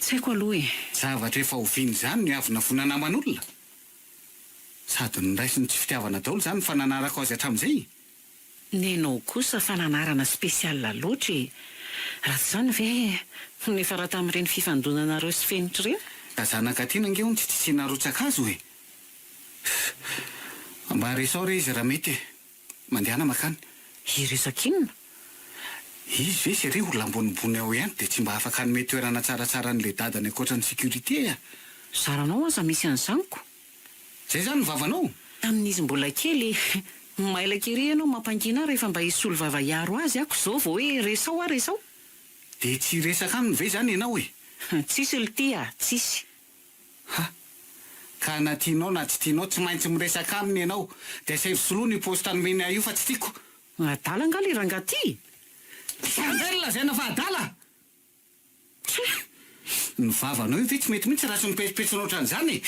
Tsy haiko aloha e. Zavatra efa oviana izany no hiavonavonana aman'olona? Sady noraisiny tsy fitiavana daholo izany ny fananarako azy hatramin'izay e! Nenao kosa fananarana spécial loatra e! Raha tsy izany ve niafara tamin'ireny fifandonanareo sy Fenitra ireny? Ka zanaka tiana ange hono tsy tsitsiana rotsakazo e! Mba resaho re izy raha mety e! Mandehana makany. Hiresaka inona? Izy ve chérie olona ambonimbony ao ihany dia tsy mba afaka hanome toerana tsaratsara an'ilay dadany ankoatra ny sécurité a! Zaranao aza misy an'izany ko! Zay zany ny vavanao? Tamin'izy mbola kely, mailaka ery ianao mampangina ahy rehefa mba hisolo vava hiaro azy ako zao vao hoe resao aho resao. Dia tsy hiresaka aminy ve izany ianao e? Tsisy lty a, tsisy. Ha! Ka na tianao na tsy tianao tsy maintsy miresaka aminy ianao, dia asaivo soloina io poste nomeny ahy io fa tsy tiako. Adala angaha le rangahy ty? Zany indray no lazaina fa adala? Tsia! Ny vavanao io ve tsy mety mihitsy raha tsy mipetsopetsona ohatran'izany e?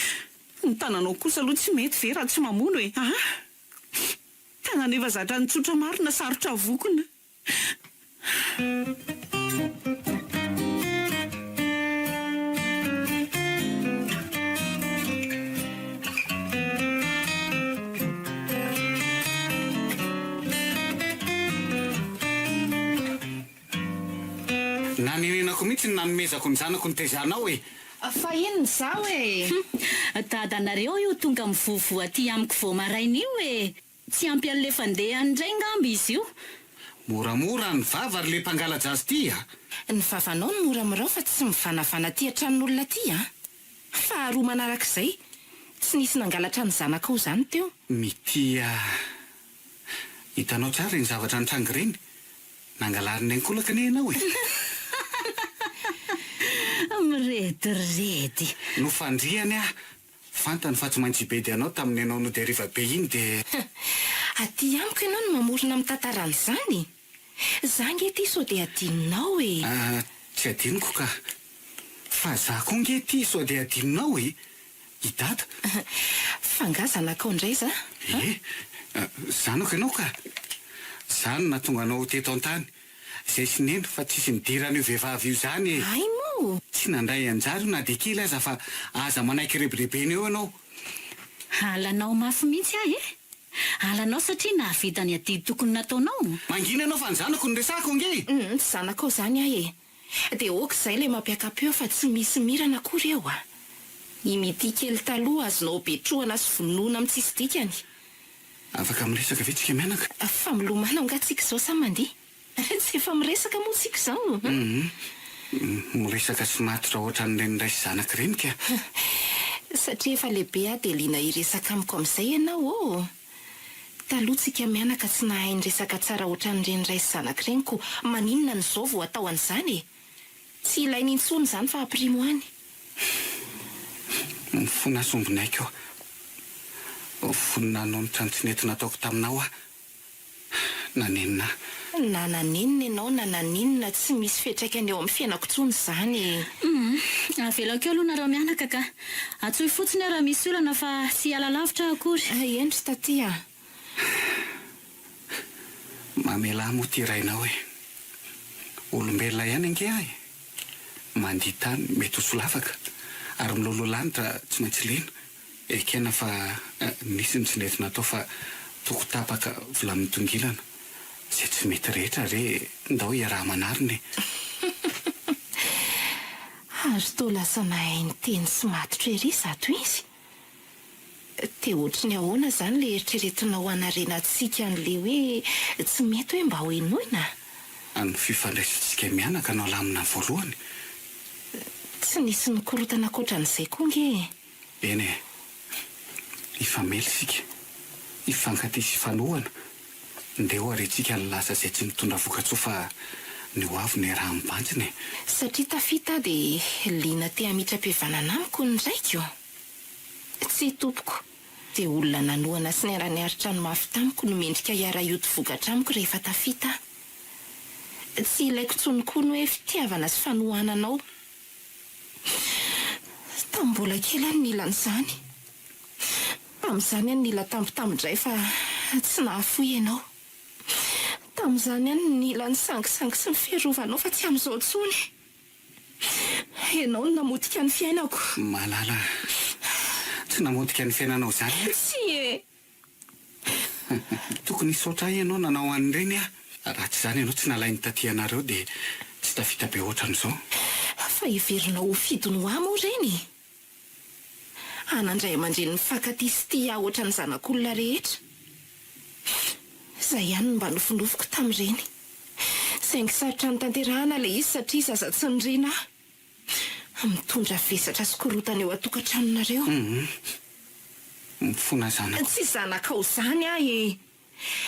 Ny tananao kosa aloha tsy mety ve raha tsy mamono e? Aa! Tanana efa zatra nitsotra marina sarotra avokona. Nanenenako mihitsy ny nanomezako ny zanako nitezanao e! Fa inona izao e? Hum! Dadanareo io tonga mivovoa aty amiko vao maraina io e! Tsy ampy an'le fandehany indray ngamba izy io. Moramora ny vava ry le mpangala-jaza ty a! Ny vavanao no moramorao fa tsy mivanavana aty an-tranon'olona aty a! Faharoa manarak'izay, tsy nisy nangalatra ny zanakao izany teo. Mitia. Hitanao tsara ireny zavatra nitranga ireny? Nangalariny ankolaka anie ianao e! Mirediredy. Nofandrihany aho Fantany fa tsy maintsy hibedy anao tamin'ny ianao nody hariva be iny dia. Aty amiko ianao no mamorona mitantara an'izany? Za nge ty sao dia adinonao e! Ah, tsy adinoko ka. Fa za koa nge ty sao dia adinonao e! I Dada. Fa nga zanakao indray za? Ie, zanako ianao ka. Za no nahatonga anao ho teto an-tany. Zay sy neny fa tsisy nidiran'io vehivavy io zany e! Hay moa! Tsy nandray anjara io na dia kely aza fa aza manaiky rebirebena eo ianao. Halanao mafy mihitsy aho e! Halanao satria nahavita ny adidy tokony nataonao. Mangina ianao fa ny zanako no resahako ange e! Humm tsy zanakao zany aho e! Dia ok izay ilay mampiaka-peo fa tsy misy mirana akory eo a! I Mitia kely taloha azonao betrohana sy vonoina amin'ny tsisy dikany. Afaka miresaka ve tsika mianaka? Fa milomano angaha tsika izao sa mandihy? Tsy efa miresaka moa tsika izao? Hum, miresaka sy matotra ohatran'ireny ray sy zanaka ireny ka. Satria efa lehibe aho dia liana hiresaka amiko amin'izay ianao ô! Taloha tsika mianaka tsy nahay niresaka tsara ohatran'ireny ray sy zanaka ireny koa maninona no izao vao atao an'izany e! Tsy ilaina intsony izany fa ampirimo any. Mifona sombinaiko aho. Vonona hanonitra ny tsy nety nataoko taminao aho. Nanenina aho. Na nanenina ianao na naninona tsy misy fiantraikany eo amin'ny fiainako intsony izany e. Humm. Avelako eo aloha nareo mianaka ka. Antsoy fotsiny aho raha misy olana fa tsy hiala lavitra aho akory. Eny ry taty a. Mamelà moa ty rainao e. Olombelona ihany ange aho e. Mandia tany mety ho solafaka ary miloloha lanitra tsy maintsy lena. Ekena fa nisy ny tsy nety natao fa toko tapaka vilany mitongilana. Izay tsy mety rehetra re ndao hiaraha-manarina e. Ary toa lasa nahay niteny sy matotra ery izato izy. Dia ohatry ny ahoana izany ilay eritreretinao hanarenantsika an'ilay hoe tsy mety hoe mba ho henoina? Ny fifandraisantsika mianaka no alamina voalohany. Tsy nisy nikorontana ankoatran'izay koa ange e! Eny e! Hifamely isika, hifankatia sy hifanohana. Ndeha ho ariantsika ny lasa izay tsy mitondra vokatsoa fa ny ho avy no iaraha-mibanjina e! Satria tafita aho dia liana te hamitram-pihavanana amiko ny raiko. Tsia tompoko, dia olona nanohana sy niara-niaritra ny mafy tamiko no mendrika hiara-hioty vokatra amiko rehefa tafita aho. Tsy ilaiko intsony koa ny hoe fitiavana sy fanohananao. Tamin'ny mbola kely aho no nila an'izany. Tamin'izany aho no nila tambitambi-dray fa tsy nahafoy ianao. Tamin'izany aho no nila ny sangisangy sy ny fiarovanao fa tsy amin'izao intsony. Ianao no namotika ny fiainako. Malala, tsy namotika ny fiainanao izany aho. Tsia e! Tokony hisaotra ahy ianao nanao an'ireny aho. Raha tsy izany ianao tsy nalain'ny taty anareo dia tsy tafita be ohatran'izao. Fa heverinao ho fidiny ho ahy moa ireny e? Hanan-dray aman-dreny mifankatia sy tia ahy hoatran'ny zanak'olona rehetra. Izay ihany no mba nofinofiko tamin'ireny. Saingy sarotra notanterahana ilay izy satria zaza tsy nirina aho. Mitondra vesatra sy korontana eo an-tokantranonareo. Hum. Mifona zanako. Tsy zanakao izany aho e!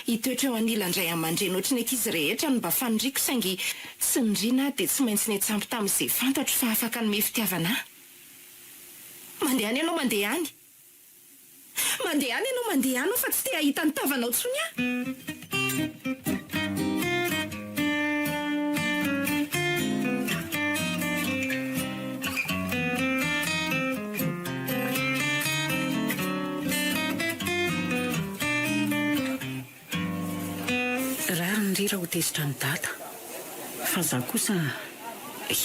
Hitoetra eo anilan-dray aman-dreny ohatry ny ankizy rehetra no mba faniriako saingy tsy nirina aho dia tsy maintsy niantsampy tamin'izay fantatro fa afaka hanome fitiavana ahy. Mandehana ianao mandeha any! Mandehana ianao mandehana aho fa tsy te hahita ny tavanao intsony aho. Rariny ry raha ho tezitra an'i Dada. Fa za kosa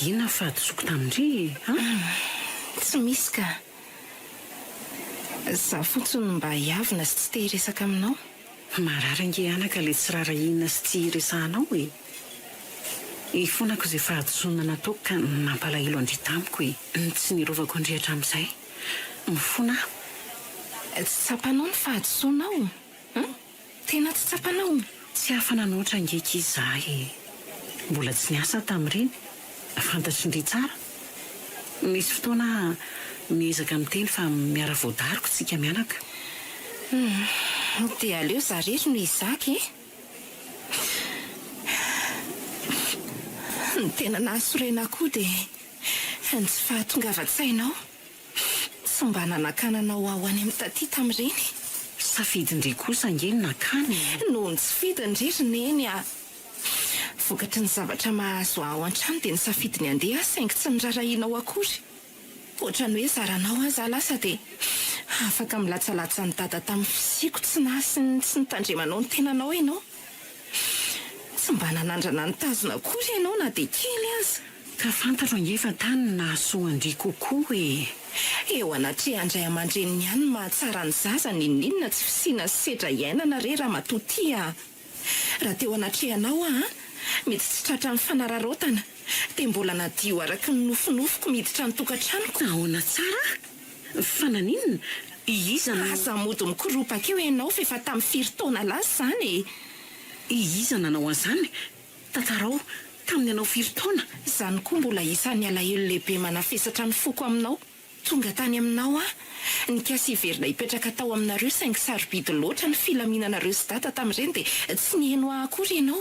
inona ny fahadisoako tamin-dry e? An? Tsy misy ka. Za fotsiny no mba hiavona sy tsy te hiresaka aminao. Marary ange anaka le tsy rarahiana sy tsy hiresahanao e! Ifonako izay fahadisoana nataoko ka nampalahelo an-dry tamiko e! Ny tsy nirovako an-dry hatramin'izay. Mifona aho. Tsy tsapanao ny fahadisoanao? Hum? Tena tsy tsapanao? Tsy afa-nanoatra ange akia za e! Mbola tsy niasa aho tamin'ireny, fantatr'ndry tsara. Nisy fotoana aho miezaka miteny fa miara-voadaroko tsika mianaka. Hum, dia aleo za rery no hizaka e! Ny tena nahasorena ahy koa dia ny tsy fahatongavan-tsainao. Tsy mba nanakananao aho any amin'i Taty tamin'ireny. Safidin-dry kosa ange ny nakany e! Noho ny tsy fidin-dry ry Neny a! Vokatry ny zavatra mahazo ahy ao an-trano dia nisafidy ny handeha aho saingy tsy nirarahianao akory. Ohatran'ny hoe zaranao aza aho lasa dia afaka milatsalatsa an'i Dada tamin'ny fisiako tsy nahy sy ny tsy nitandremanao ny tenanao ianao. Tsy mba nanandrana nitazona akory ianao na dia kely aza. Ka fantatro ange fa tany no nahasoa an-dry kokoa e! Eo anatrehan-dray aman-dreniny ihany no mahatsara ny zaza n'inon'inona tsy fisiana sy sedra iainana re ramatoa ty a! Raha teo anatrehanao aho an, mety tsy tratran'ny fanararaotana, dia mbola nadio araka ny nofinofiko miditra ny tokantranoko. Ahoana tsara? Fa naninona? Iza no. Aza mody mikoropaka eo ianao f'efa tamin'ny firy taona lasa izany e! Iza nanao an'izany? Tantarao, tamin'ny anao firy taona? Izany koa mbola isan'ny alahelo lehibe manafesatra ny foko aminao. Tonga tany aminao aho, nikasa hiverina hipetraka tao aminareo saingy sarobidy loatra ny filaminanareo sy dada tamin'ireny dia tsy niheno ahy akory ianao.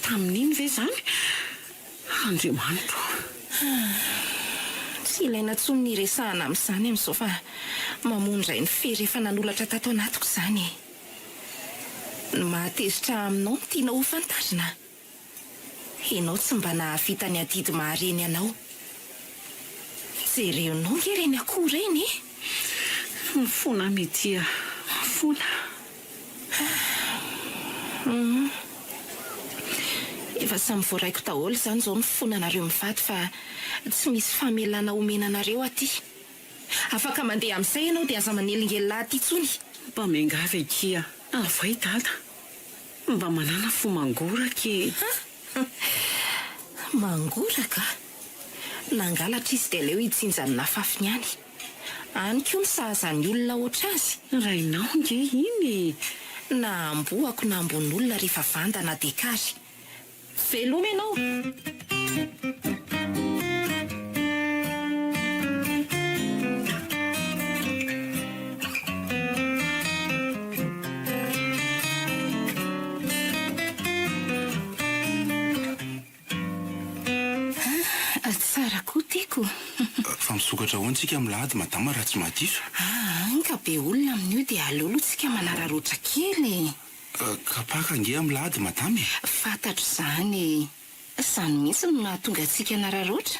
Tamin'iny ve izany? Andriamanitro ô! Tsy ilaina intsony ny hiresahana amin'izany amin'izao fa mamono indray ny fery efa nanolatra tato anatiko izany e! Ny mahatezitra ahy aminao no tianao ho fantarina? Ianao tsy mba nahavita ny adidy maha reny anao. Jereonao nge ireny akoho ireny e! Mifona aho Mitia, mifona. Hum. Efa samy voaraiko daholo izany izao ny fonanareo mivady fa tsy misy famelana omena anareo aty. Afaka mandeha amin'izay ianao dia aza manelingelina aty intsony. Mba miangavy akia avoay dada, mba manàna fo mangoraka e! Mangoraka? Nangalatra izy dia aleo hijinja ny nafafiny any. Any koa ny sahaza ny olona ohatr'azy. Rainao nge iny e! Na amboako na ambon'olona rehefa vandana dia kary. Veloma ianao! Ah, tsara koa tiako. Fa misokatra ahoana tsika amin'ny lahady madama raha tsy mahadiso? Ah, ka be olona amin'io dia aleo aloha tsika manararaotra kely e. Kapaka ange am lahady madama e! Fantatro izany e! Izany mihitsy no mahatonga antsika hanararaotra.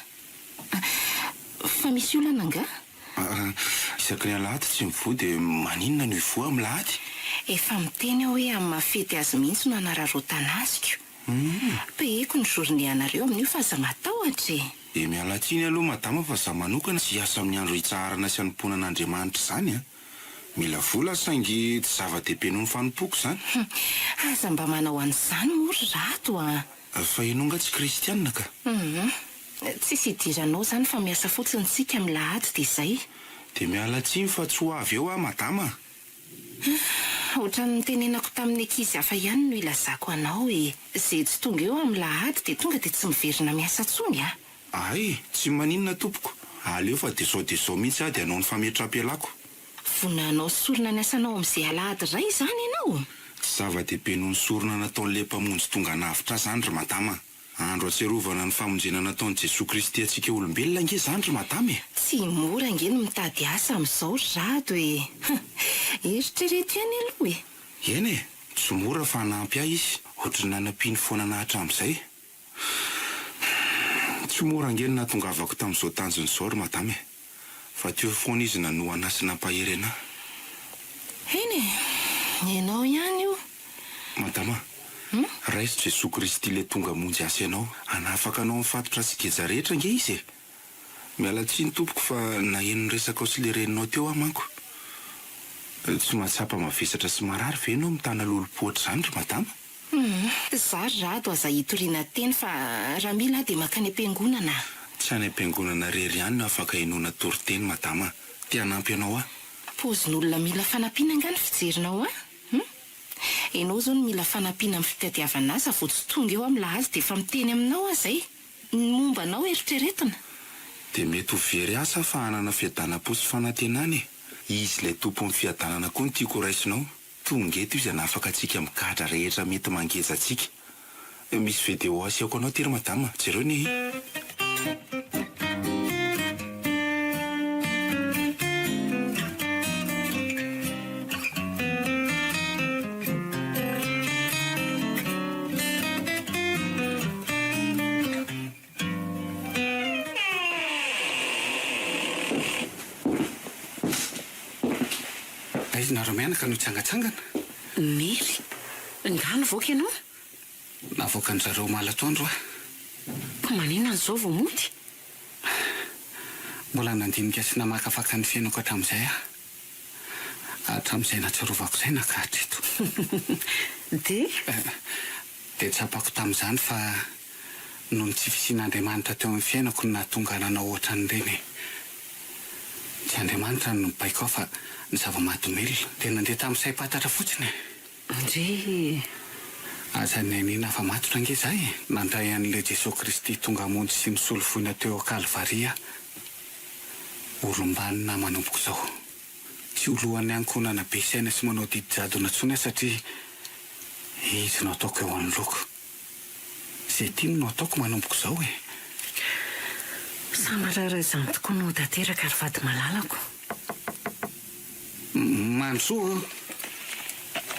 Fa misy olana angaha? Aa, isaky ny alahady tsy mivoha dia maninona no hivoha am lahady? Efa miteny aho hoe amin'ny maha fety azy mihitsy no hanararaotana azy ko! Payeko ny journée anareo amin'io fa aza matahotra e! Dia miala tsiny aloha madama fa za manokana tsy hiasa amin'ny andro hitsaharana sy hanompoana an'Andriamanitra izany an! Mila vola saingy tsy zava-dehibe noho ny fanompoako izany. Hum, aza mba manao an'izany moa ry Rado a! Fa ianao nga tsy kristianina ka? Hum, tsisy idiranao izany fa miasa fotsiny tsika amin'ny lahady dia izay. Dia miala tsiny fa tsy ho avy eo aho madama a! Ohatran'ny nitenenako tamin'ny ankizy hafa ihany no ilazako anao e! Ze tsy tonga eo amin'ny lahady dia tonga dia tsy miverina miasa tsony a! Hay, tsy maninona tompoko, aleo fa dia zao dia zao mihitsy aho dia hanao ny fametram-pialako. Vonona hanao sorona ny asanao amin'izay alahady iray izany ianao? Tsy zava-dehibe noho ny sorona nataon'ilay Mpamonjy tonga hanavotra ahy izany ry madama a! Andro ahatsiarovana ny famonjena nataon'i Jesoa Kristy antsika olombelona ange izany ry madama e! Tsy mora ange ny mitady asa amin'izao ry Rado e! Eritrereto ihany aloha e! Eny e! Tsy mora fa hanampy ahy izy, ohatry ny nanampiany foana anah hatramin'izay. Tsy mora ange ny nahatongavako tamin'izao tanjona izao ry madama e! Fa teo foana izy nanohana sy nampahery anah. Eny e! Ianao ihany io. Madama, raiso Jesoa Kristy ilay tonga hamonjy ahy sy ianao. Hanafaka anao amin'ny fatotra sy geja rehetra ange Izy e! Miala tsiny tompoko fa naheno ny resakao sy ilay reninao teo aho manko. Tsy mahatsapa mavesatra sy marary ve ianao mitana lolompo ohatr'izany ry madama? Humm, za ry rado aza hitoriana teny fa raha mila aho dia mankany am-piangonana a! Tsy any am-piangonana irery ihany no afaka henoina toriteny madama a! Te hanampy anao aho. Paozin'olona mila fanampiana angaha ny fijerinao ahy? Humm. Enao izao no mila fanampiana amin'ny fitadiavana asa vao tsy tonga eo aho milaza dia efa miteny aminao aho izay. Ny momba anao eritreretina. Dia mety ho very asa aho fa hanana fiadanam-po sy fanantenana e! Izy ilay tompon'ny fiadanana koa no tiako ho raisinao. Tonga eto izy hanafaka antsika amin'ny gadra rehetra mety mangeja antsika. Misy video asehoko anao ty ry madama, jereo anie e. Aiza nareo mianaka no hitsangatsangana? Mily, nga nivoaka ianao? Navoakan-dry zareo omaly atoandro aho. Ka maninona no izao vao mody? Mbola nandinika sy namakafaka ny fiainako hatramin'izay aho. Hatramin'izay nahatsiarovako izay naka hatreto. Dia? Dia tsapako tamin'izany fa noho ny tsy fisian'Andriamanitra teo amin'ny fiainako no nahatonga ahy nanao ohatran'ireny e. Tsy Andriamanitra no nibaiko ahy fa ny zava-mahadomelina. Dia nandeha tamin'ny saim-pantatra fotsiny e. Ndry! Aza nianiana fa matotra ange za e! Nandray an'ilay Jesoa Kristy tonga hamonjy sy nisolo voina teo Kalvary aho. Olom-banona aho manomboka izao. Tsy ho lohan'ny ankohonana be saina sy manao didy jadona intsony aho satria Izy no ataoko eo anoloako. Izay tiany no ataoko manomboka izao e! Samy marary izany tokoa no ho tanteraka ry vady malalako. Mandrosoa ô!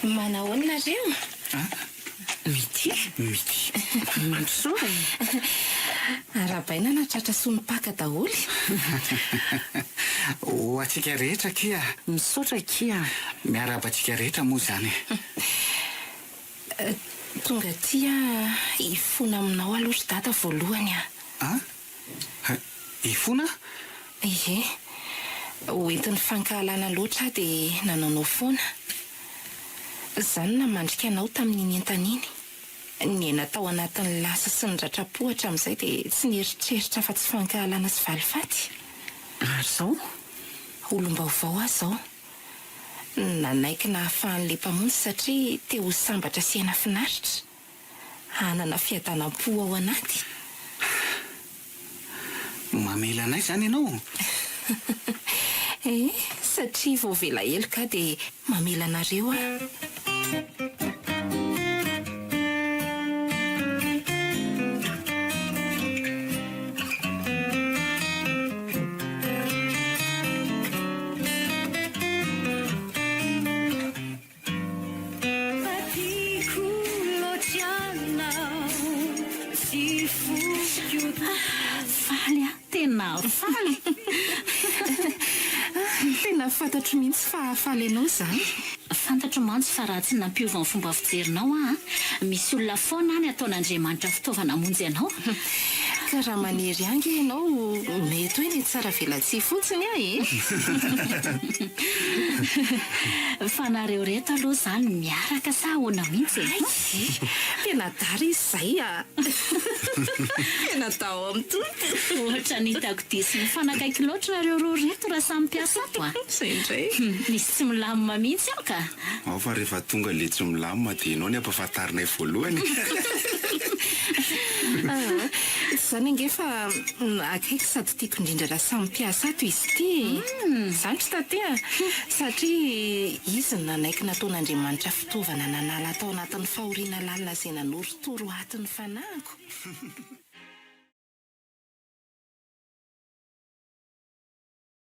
Manahoana nareo? A? Mity? Mity. Mandrosoa e! Arahabaina nahatratra soa nipaka daholo. Ho antsika rehetra akia. Misaotra akia. Miarahaba antsika rehetra moa izany e. Tonga aty aho hifona aminao aloha ry dada voalohany a. A? Hifona? Ie. Hoentin'ny fankahalana loatra aho dia nanaonao foana. Izaho no namandrika anao tamin'iny entana iny. Niaina tao anatin'ny lasa sy ny ratram-po hatramin'izay dia tsy nieritreritra afa-tsy fankahalana sy valifaty. Ary izao? Olom-baovao aho izao. Nanaiky nahafahan'ilay Mpamonjy satria te ho sambatra sy hiaina finaritra. Hanana fiadanam-po ao anaty. Mamela anay izany ianao? Eh, satria voavela heloka aho dia mamela anareo aho. Faly aho, tena faly. Tena fantatro mihitsy fa hahafaly anao izany. Fantatro mantsy fa raha tsy nampiova ny fomba fijerinao aho, misy olona foana any ataon'Andriamanitra fitaovana hamonjy anao. Ka raha manery ahy ange ianao, mety hoe nihatsara velatsihy fotsiny aho e! Fa nareo reto aloha izany miaraka sa ahoana mihitsy e? Hay! Tena adala izy izay a! Tena tao amin'ny Tompo! Ohatran'ny hitako diso mifanakaiky loatra nareo roa reto raha samy mpiasa ato a! Izay indray! Misy tsy milamina mihitsy ao ka! Ao fa rehefa tonga le tsy milamina dia ianao ny ampafantarinay voalohany e! Tsy izany ange fa akaiky sady tiako indrindra raha samy mpiasa ato izy ity e! Izany ry Tate a! Satria izy no nanaiky nataon'Andriamanitra fitaovana nanala tao anatin'ny fahoriana lalina izay nanorotoro aty ny fanahiko.